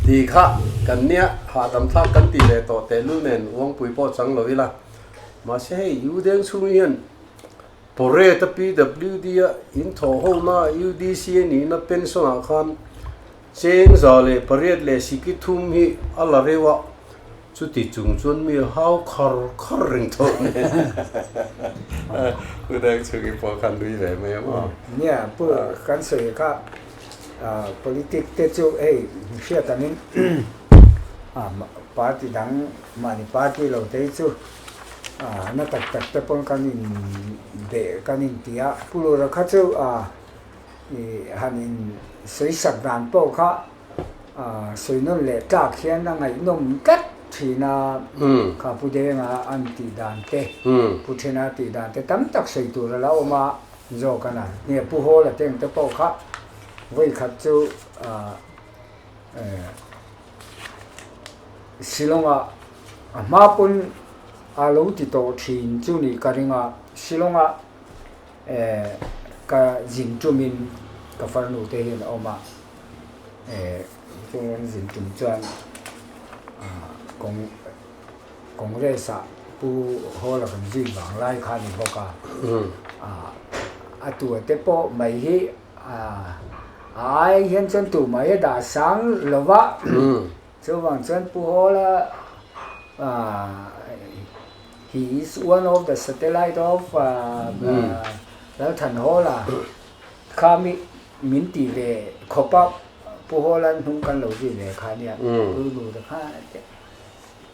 ti kha kan nia hahdam thlak kan tih leh tawh tehlul nen uangpui pawh chang lo ila. Mahse hei u deng chhung hian Pawreta PWD a in thawh ho na UDC a nihna pension ah khan cheng 108 leh siki thum hi a la reuh a, Chuti chung chuan mi hau khar khar reng tho nen Pu Dengchhungi pawh khan nui ve mai ang aw. Nia, Pu kan sawi kha politic te chu hei hriat angin party dang mahni party lo te hi chu na tak tak te pawn kan in beh kan in ti a, Pu Lura kha chu han in sawi sak dan pawh kha Sawi nawn leh tlak hian a ngaihnawm tlat thin a, kha Pu Denga an tih dan te, Pu Thena tih dan te tam tak sawi tur a lo awm a zawk a na. Nge Pu Hawla te ang te pawh kha vawi khat chu Shillong-ah a hma pawn a lo ti tawh thin chu nih ka ring a, Shillong-ah ka zin tumin ka farnu te hian a awm a. Chung an zin tum chuan Congress ah Pu Hawla kan zui vang lai kha a ni bawk a, a tua te pawh mai hi a ai hian chuan tu mai a dah sang lo va, chuvang chuan Pu Hawla he is one of the satellite of Lalthanhawla kha mi Min ti ve khawp a, Pu Hawla hnung kan lo zui ve kha nia, Pu Lura kha te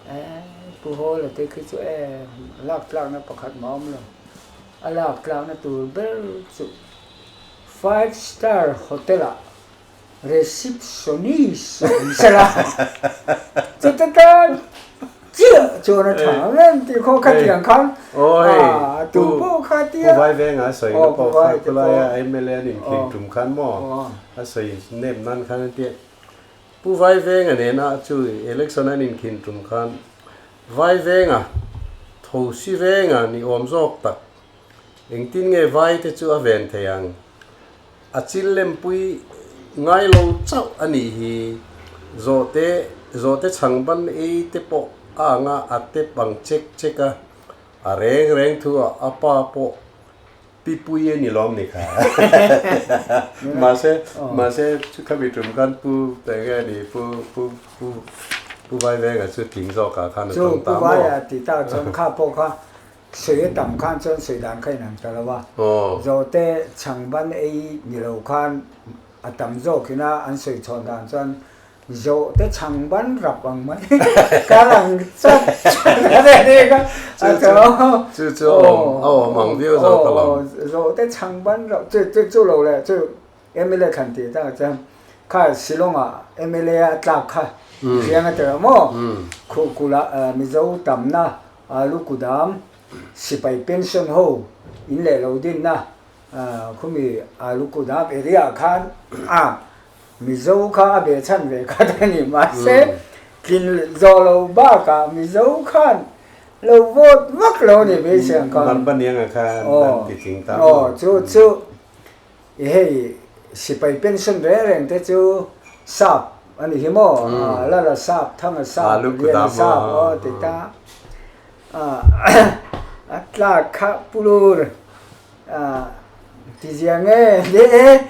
eh Pu Hawla te khi chu eh lak tlakna pakhat mah awm lo, a lak tlakna tur ber chu Five Star Hotel ah receptionist a awm sela, chuta tan Chiah chuan a tha ang em tih khaw kha tiang khan a tu pawh kha tia. Pu Vaivenga a sawi na pawh kha khulaia MLA an inkhing tum khan maw a sawi nep nan khan an tia. Pu Vaivenga nena chu election an inkhin tum khan Vaivenga, Thosi Venga ni awm zawk tak engtin nge vai te chu a ven thei ang? A chil lempui ngai lo chauh a nih hi. Zawhte zawhte chhangban ei te pawh a anga a tep ang chek chek a, a reng reng thu ah a pa pawh pi pui a ni lawm ni kha. Mahse mahse chu khami tum khan pu enge a ni pu pu pu pu Vaivenga chu tling zawk ah khan a Chu tawng pu ta maw? Vaia tih tak chuan kha pawh kha Sawi a tam khan chuan sawi dan kha inang ta lo a, Zawhte chhangban ei ni lo khan a tam zawkin a an sawi chhawn dan chuan Zawhte chhangban rap ang mai kal ang chat chat a ni ni kha a chu Chu chu a awm a awm ang viau zawk a lo. Zawhte chhangban rap chu chu chu lo leh chu MLA thlan tih takah chuan kha Shillong ah MLA a tlak kha hriang a tirh maw Khuhkula Mizo tamna Alu kudam sipai pension ho in leh lo dinna khumi Alu kudam area ah khan a Mizo kha a be chhan ve khat a ni mahse tlin zawh lo bakah Mizo khan lo vote vak lo a ni beisei ang khan. Vanpanianga khan an ti tling ta maw? Aw chu chu I hei sipai pension reng reng te chu sap a ni hi maw? Lala sap, Thanga sap, Liana sap aw ti ta. A tlak kha pulur ti zia nge le e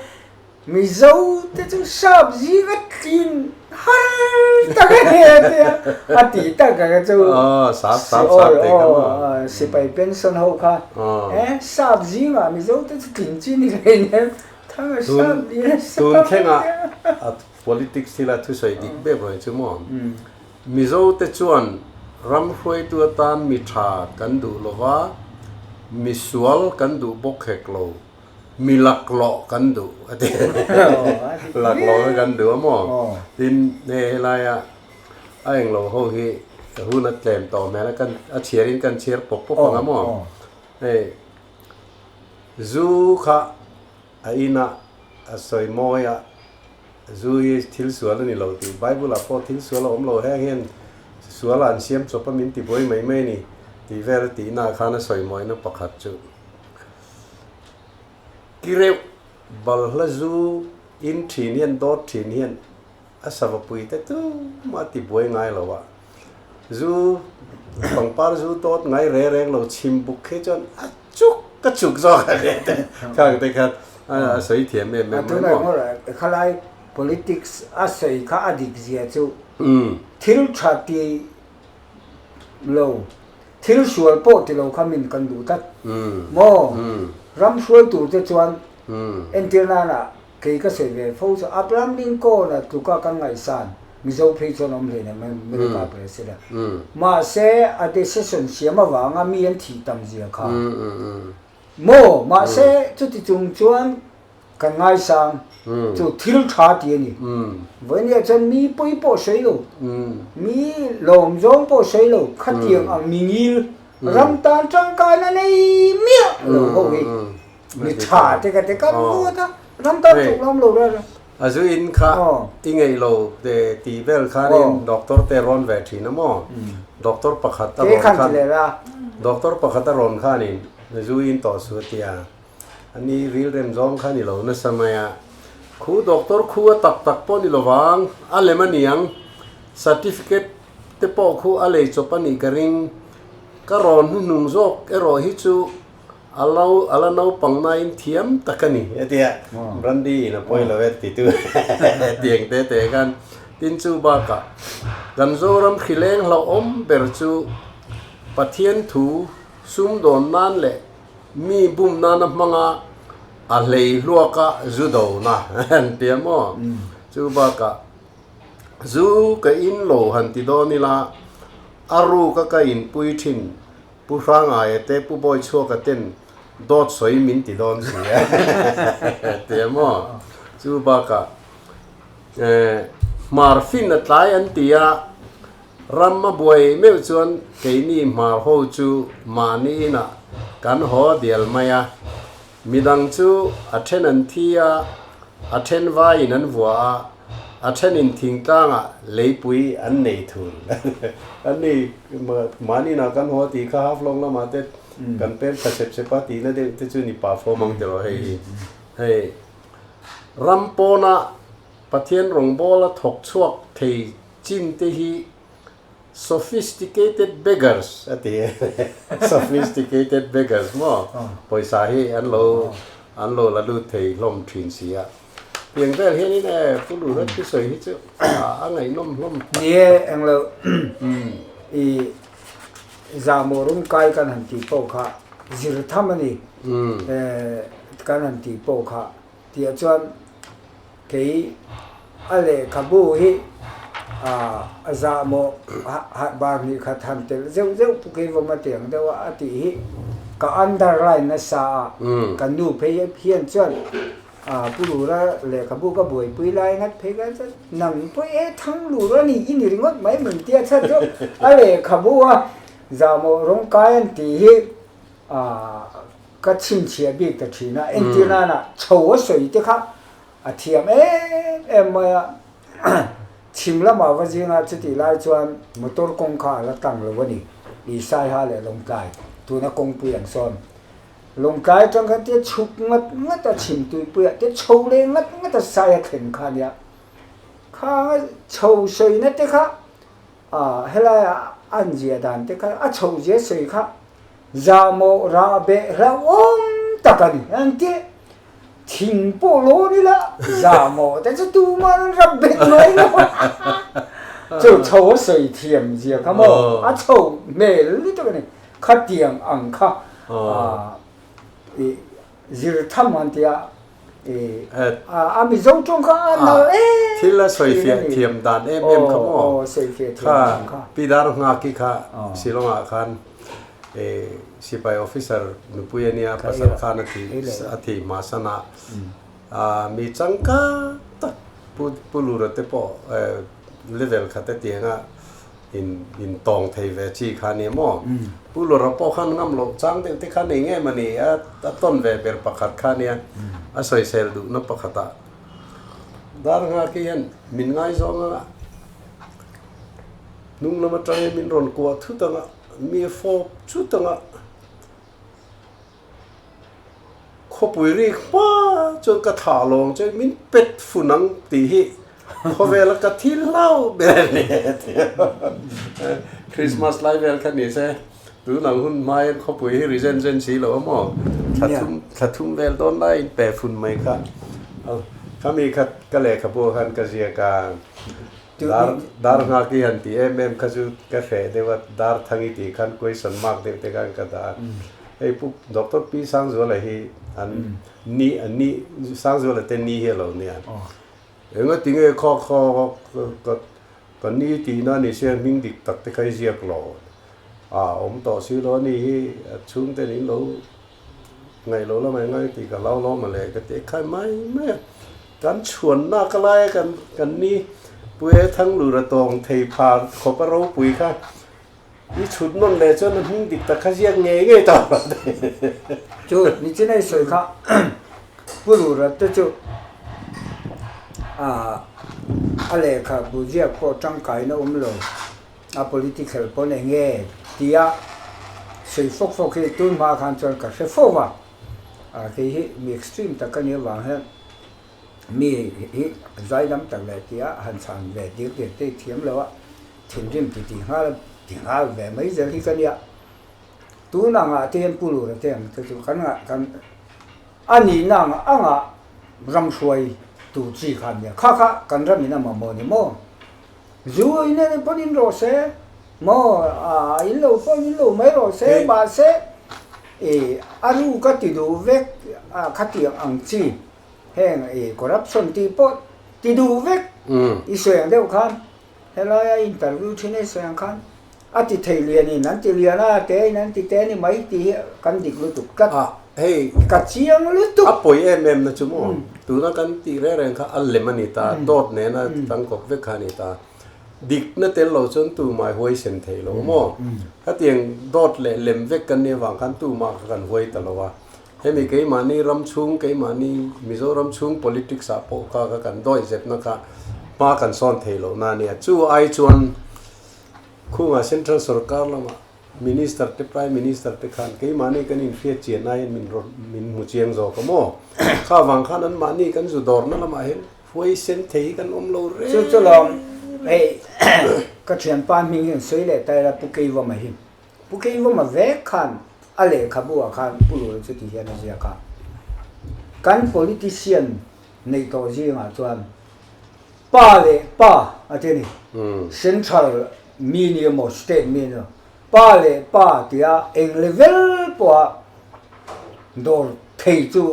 Mizo te chu sap zinga tlin har tak a ni a tia a ti tak a chu sipai pension ho kha e sap zingah Mizo te chu tlin chi ni hlei nen thang a sap ni a sap tun thlengah a politics thila thusawi dik ber mai chu maw Mizo te chuan ram hruaitu atan mi tha kan duh lova misual kan duh bawk hek lo. Mi laklawh kan duh a ti. Laklawh kha kan duh a maw? Tin, hei helaia a englo ho hi hun a tlem tawh hmel a, kan a chhiarin kan chhiar pawp pawp ang a maw? Hei zu kha a ina a sawi mawi a, zu hi thil sual a ni lo tih Bible ah pawh thil sual a awm lo, heng hian sual ah an siam chawp a min ti buai mai mai a ni tih vel a tihna ah khan a sawi mawina pakhat chu. Ki reuh balhla zu in thin hian dawt thin hian a savapui te tumah ti buai ngai lo a, zu pangpar zu dawt ngai re reng lo chhim buk khi chuan a chuk a chuk zawk a ni te khang te khan a sawi thiam em em mai maw. Khalai politics a sawi kha a dik zia chu thil tha ti lo. Thil sual pawh ti lo kha min kan duh tlat maw? Ram hruai tur te chuan entir nana kei ka sawi ve fo chu Abraham Lincoln a tluka kan ngaihsan Mizo phei chuan awm hle nem America President. Mahse a decision siam avanga mi an thih tam zia kha maw? Mahse chuti chung chuan Kan ngaisang chu thil tha ti a ni. Vawinia chuan mi pawi pawh sawi lo, mi lawm zawng pawh sawi lo, khatiang ang mi ngil ram tan tangkaina nei miah lo ho hi mi tha te ka ti kan vut a, ram tan chuk lam lo reng reng. A zu in kha i ngeih lo te tih vel khanin doctor te rawn ve thin a maw? Doctor pakhat a rawn khan doctor pakhat a rawn khanin zu in tawh su a tia. A ni rilrem zawng kha ni lo nasa mai a, khu doctor khu a tak tak pawh ni lovang, a lem a niang, certificate te pawh khu a lei chawp a nih ka ring, ka rawn hnuhnung zawk erawh hi chu a lo a la naupang nain thiam tak a ni a ti a, Brandy in a pawi lo e ti tu tiang te te khan tin chu bakah kan Zoram hrileng hlauhawm ber chu Pathian thu sumdawn nan leh Mi bum nana hmanga a hlei hluaka zu dona an ti a maw? Chu bakah zu ka in lo han ti dawn ila a ruka ka inpui thin Pu Hrangaia te Pu Bawichhuaka ten dawt sawi min ti dawn si a ti a maw? Chu bakah hmar fin a tlai an ti a. Ram a buai meuh chuan keini hmar ho chu mahni inah kan haw dial mai a, midang chu a then an thi a, a then vaiin an vua a, A thenin thingtlangah leipui an nei thul. An ni mahni-na kan haw tih kha Haflong lamah te kan pem thla sep sep a tihna deuh te chu ni pah fawm ang tiraw hei hi. Hei ram pawna Pathian rawngbawla thawk chhuak thei chin te hi sophisticated beggars a ti e. Sophisticated beggars maw pawisa hi an lo an lo la lut thei hlawm thin si a. Piang vel hianin e Pu Lura thusawi hi chu a ngaihnawm hlawm tak. Ni e, englo i zahmawh rum kai kan han tih pawh kha zir tham a ni kan han tih pawh kha tih ah chuan kei a lehkhabu hi a zahmawh bar hnih khat han telh zeuh zeuh pu Keivawm a tiang deuh a a tih hi ka underline nasa a ka nu phei hian chuan Pu Lura lehkhabu ka buaipui lai ngat phei khan chuan nang pawh e Thang Lura ni i ni ringawt mai min tia chhan chu a lehkhabu a zahmawh rawng kai an tih hi ka chhinchhiah bik ta thin a, entir nana chho a sawi te kha a thiam em em mai a, chhim lamah va zinga chutih lai chuan motor kawng kha a la tlang lo a ni, Isaiha leh Lawngtlai tuna kawngpui an sawn. Lawngtlai atang khan tia chhuk ngat ngat a chhim tuipuiah te chho leh ngat ngat a sai a thlen kha nia. Khang a chho sawina te kha ah helai ah an zia dan te kha a chho zia sawi kha zahmawh rah beh hlauhawm tak a ni. An ti thing pawh lawn ila zahmawh te chu tumah an rap bet mai lo. Chu chho a sawi thiam zia kha maw a chho hmel lutuk a ni. Khatiang ang kha i zir tham an tia i a Mizo tawng kha a nal em Thil a sawi fiah thiam dan em em kha maw? Sawi fiah thiam dan kha. Pi Dar Nghaki kha Shillong ah khan sipai officer nupui a nia pasal khan a thi a thi hma san a mi changkang tak Pu Lura te pawh level khat a tiang a In in tawng thei ve chi kha nia maw? Pu Lawra pawh khan ngam loh chang deuh te kha nei ngem a ni, a a tawn ve ber pakhat kha nia, a sawisel duhna pakhatah dar nghak hian min ngaizawng anga hnung lam atangin min rawn kuah thut anga, mi a fawp chut anga, Khawpui rik hma chuan ka thlah lawng che min pet fun ang tih hi khawvela ka thil hlau ber a ni a ti a. Christmas lai vel kha ni se tun ang hun hma hian khawpui hi ri zen zen si lo a maw? Thla thum thla thum vel dawn lai in pe fun mai kha. Khami kha ka lehkhabu khan ka ziak a, dar dar nghak i han tih em em kha chu ka hreh deuh a, dar thang i tih khan question mark deuh te khan ka dah a. Hei Pu Doctor Pi Sangzuala hi an ni an ni Sangzuala te ni hi a lo nia. Enga tinge kha kha ka ka ni tihna ni se hming dik tak te kha i ziak lo a awm tawh si lo a ni hi a chhungte nin lo ngaih lo lamah ngai tih ka hlau lo mawle ka ti khai mai mai a. Kan chhuanna ka lai a kan kan ni Pu E Thanglura tawng thei pha khawp a ropui kha. I chhut nawn leh chuan a hming dik tak kha ziak ngei ngei ta lo te. Chu ni chin ei sawi kha Pu Lura te chu a lehkha bu ziak pawh tangkaina awm lo, a political pawn eng nge tia sawi fawk fawk hi tun hma khan chuan ka hre fo va, kei hi mi extreme tak ka nih avang hian mi hi zaidam tak leh tia han chhan ve dir dir te thiam lo a. Thinrim ti ti nghal ti nghal ve mai zel hi ka nia. Tun angah te hian Pu Lura te ang te chu kan ngah kan a nihna ang angah ram hruai tur chi kha an nia. Kha kha kan ram in a mamawh ni maw? Zu in en pawn in rawh se maw? A in lo pawn in lo mai rawh se mahse i a ru ka ti duh vek a khatiang ang chi heng i corruption tih pawh ti duh vek i sawi ang deuh khan Helaia interview thin ei sawi ang khan a ti thei lian in an ti lian a, te in an ti te a ni mai tih hi kan dik lutuk tlat. A hei ka chiang lutuk. A pawi em em na chu maw? Tuna kan tih reng reng kha a lem a ni ta, dawt nena tangkawp vek kha a ni ta. Dikna tel lo chuan tumah i huaisen thei lo maw? Hetiang dawt leh lem vek kan nih avang khan tumah kha kan huai ta lo a. Hemi keimahni ram chhung, keimahni Mizoram chhung politics ah pawh kha kha kan dawih zepna kha. hma kan sawn theih loh na a nia. Chu ai chuan khungah Central sorkar lamah Minister te Prime Minister te khan keimahni kan inhriat chian aiin min rawn min hmu chiang zawk a maw? Kha vang khan anmahni kan zu dawrna lamah hian huaisen thei hi kan awm lo reng. Chu chu lawm hei ka thianpa hming hian sawi leh ta ila Pu Keivawma hi. Pu Keivawma vek khan a lehkhabu ah khan Pu Lura chu ti hian a ziak a, Kan politician neih tawh zingah chuan Pa leh pa a ti a ni. Central mi ni emaw state mi ni emaw pa leh pa tia eng level pawha dawr thei chu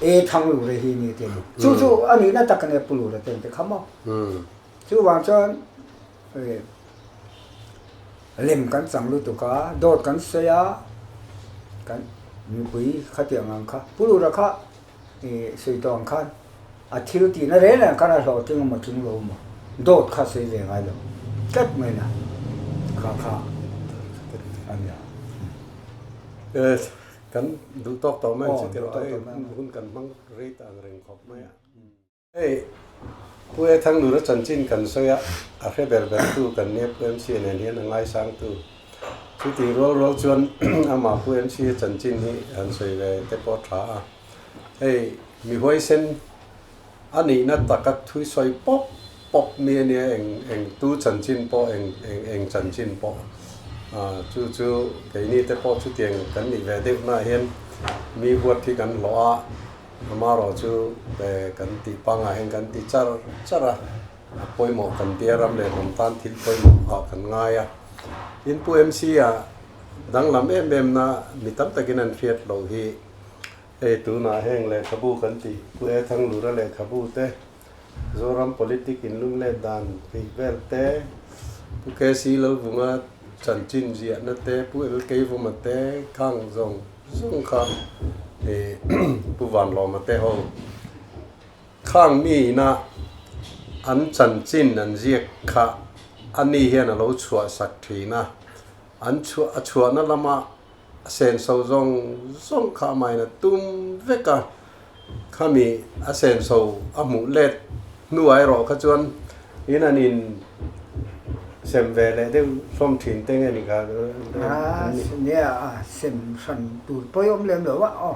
e thang lure hi ni a ti a ni. Chu chu a nihna tak a nia Pu Lura ten te kha maw. Chuvang chuan lem kan chang lutuk a, dawt kan sawi a, kan mipui khatiang ang kha Pu Lura kha sawi tawh ang khan a thil tihna reng reng khan a hlawhtling emaw tling lo emaw dawt kha sawi ve ngai lo tlat mai na kha kha a nia. Kan duh tawk tawh mai ang chu tilo hei hun kan hmang rei ta ang reng khawp mai a. Hei Pu E Thanglura chanchin kan sawi a, a hre ber ber tu kan nia Pu MC nen hian a ngaisangtu. Chutih rual rual chuan amah Pu MC chanchin hi han sawi ve te pawh tha a. Hei mi huaisen a nihna taka thui sawi pawp pawp mi a nia eng eng tu chanchin pawh eng eng eng chanchin pawh chu chu keini te pawh chutiang kan nih ve deuh naah hian mi huat hi kan hlawh a, amaherawh chu kan tih pangah hian kan ti char char a, a pawimawh kan tia ram leh hnam tan thil pawimawh ah kan ngai a. Tin Pu MC a danglam em em na mi tam takin an hriat loh hi Hei tunah heng lehkhabu kan tih Pu E Thanglura lehkhabu te, Zoram Politic inlung let dan tih vel te, Pu KC Lalvunga chanchin ziahna te, Pu LK Vuma te khang zawng zawng kha ih Pu Vanlawma te ho khang mi ina an chanchin an ziak kha a ni hian a lo chhuahsak thin a, an chhuah a chhuahna lama A senso zawng zawng kha amahin a tum vek a, khami a senso a hmuh let hnuah erawh kha chuan in an in sem ve leh deuh hlawm thin te nge ni kha? A nia a sem hran tur pawh i awm lem lo a aw.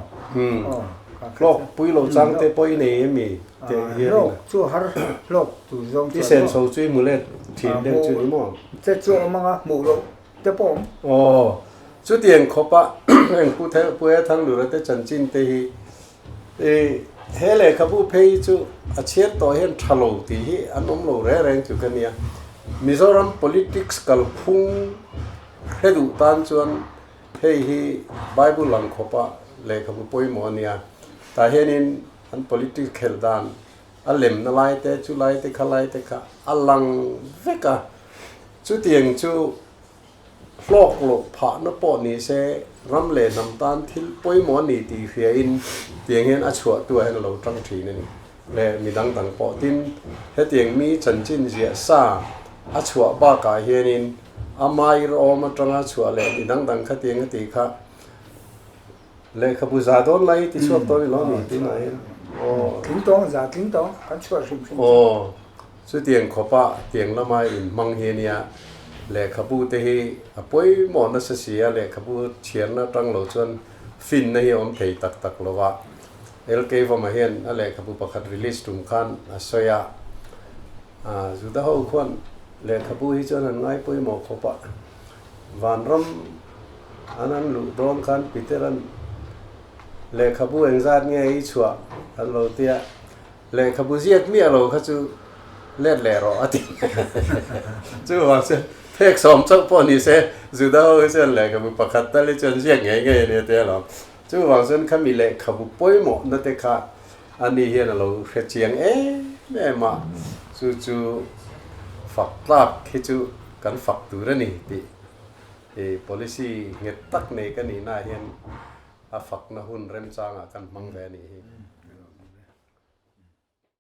Hlawk pui lo chang te pawh i nei em mi teh hian? Hlawk chu har hlawk tur zawng chuan i senso chu i hmu let thin deuh chu ni maw? Che chu a awm ang a, hmuh loh te pawh awm. Aw, chutiang khawpa heng Pu The Pu E Thanglura te chanchin te hi i he lehkhabu phei hi chu a chhiar tawh hian tha lo tih hi an awm lo reng reng tluk a nia. Mizoram politics kalphung hre duh tan chuan hei hi Bible ang khawpa lehkhabu pawimawh a nia. Tah hianin an politics khelh dan a lemna lai te chu lai te kha lai te kha a lang vek a. Chutiang chu hlawk loh phahna pawh ni se ram leh hnam tan thil pawimawh a ni tih hriain tiang hian a chhuahtuah hian a lo tang thin a ni. Leh mi dang dang pawh tin hetiang mi chanchin ziah sa a chhuah bakah hianin ama ir awm atanga chhuah leh mi dang dang khatiang a tih kha lehkhabu za dawn lai ti chhuak dawn i lo ni tunah hian aw. Tling tawng za tling tawng kan chhuah hrim hrim chu. Aw. Chutiang khawpa tiang lama inhmang hi ania, lehkhabu te hi a pawimawh nasa si a, lehkhabu chhiarna atang lo chuan finna hi a awm thei tak tak lo va. LK Vama hian a lehkhabu pakhat release tum khan a sawi a, Juda ho khuan lehkhabu hi chuan an ngai pawimawh khawp a, vanram an an luh dawn khan Peter-a'n lehkhabu engzat nge i chhuah an lo ti a, Lehkhabu ziak miah lo kha chu let leh rawh a ti. Chuvang chuan phek sawm chauh pawh ni se Juda ho hi chuan lehkhabu pakhat tal hi chuan ziak ngei ngei a ni a ti alawm. Chuvang chuan khami lehkhabu pawimawhna te kha ani hian a lo hre chiang em em a, chu chu fak tlak hi chu kan fak tur a ni tih i policy nghet tak nei ka nihnaah hian a fakna hun remchangah kan hmang ve a nih hi.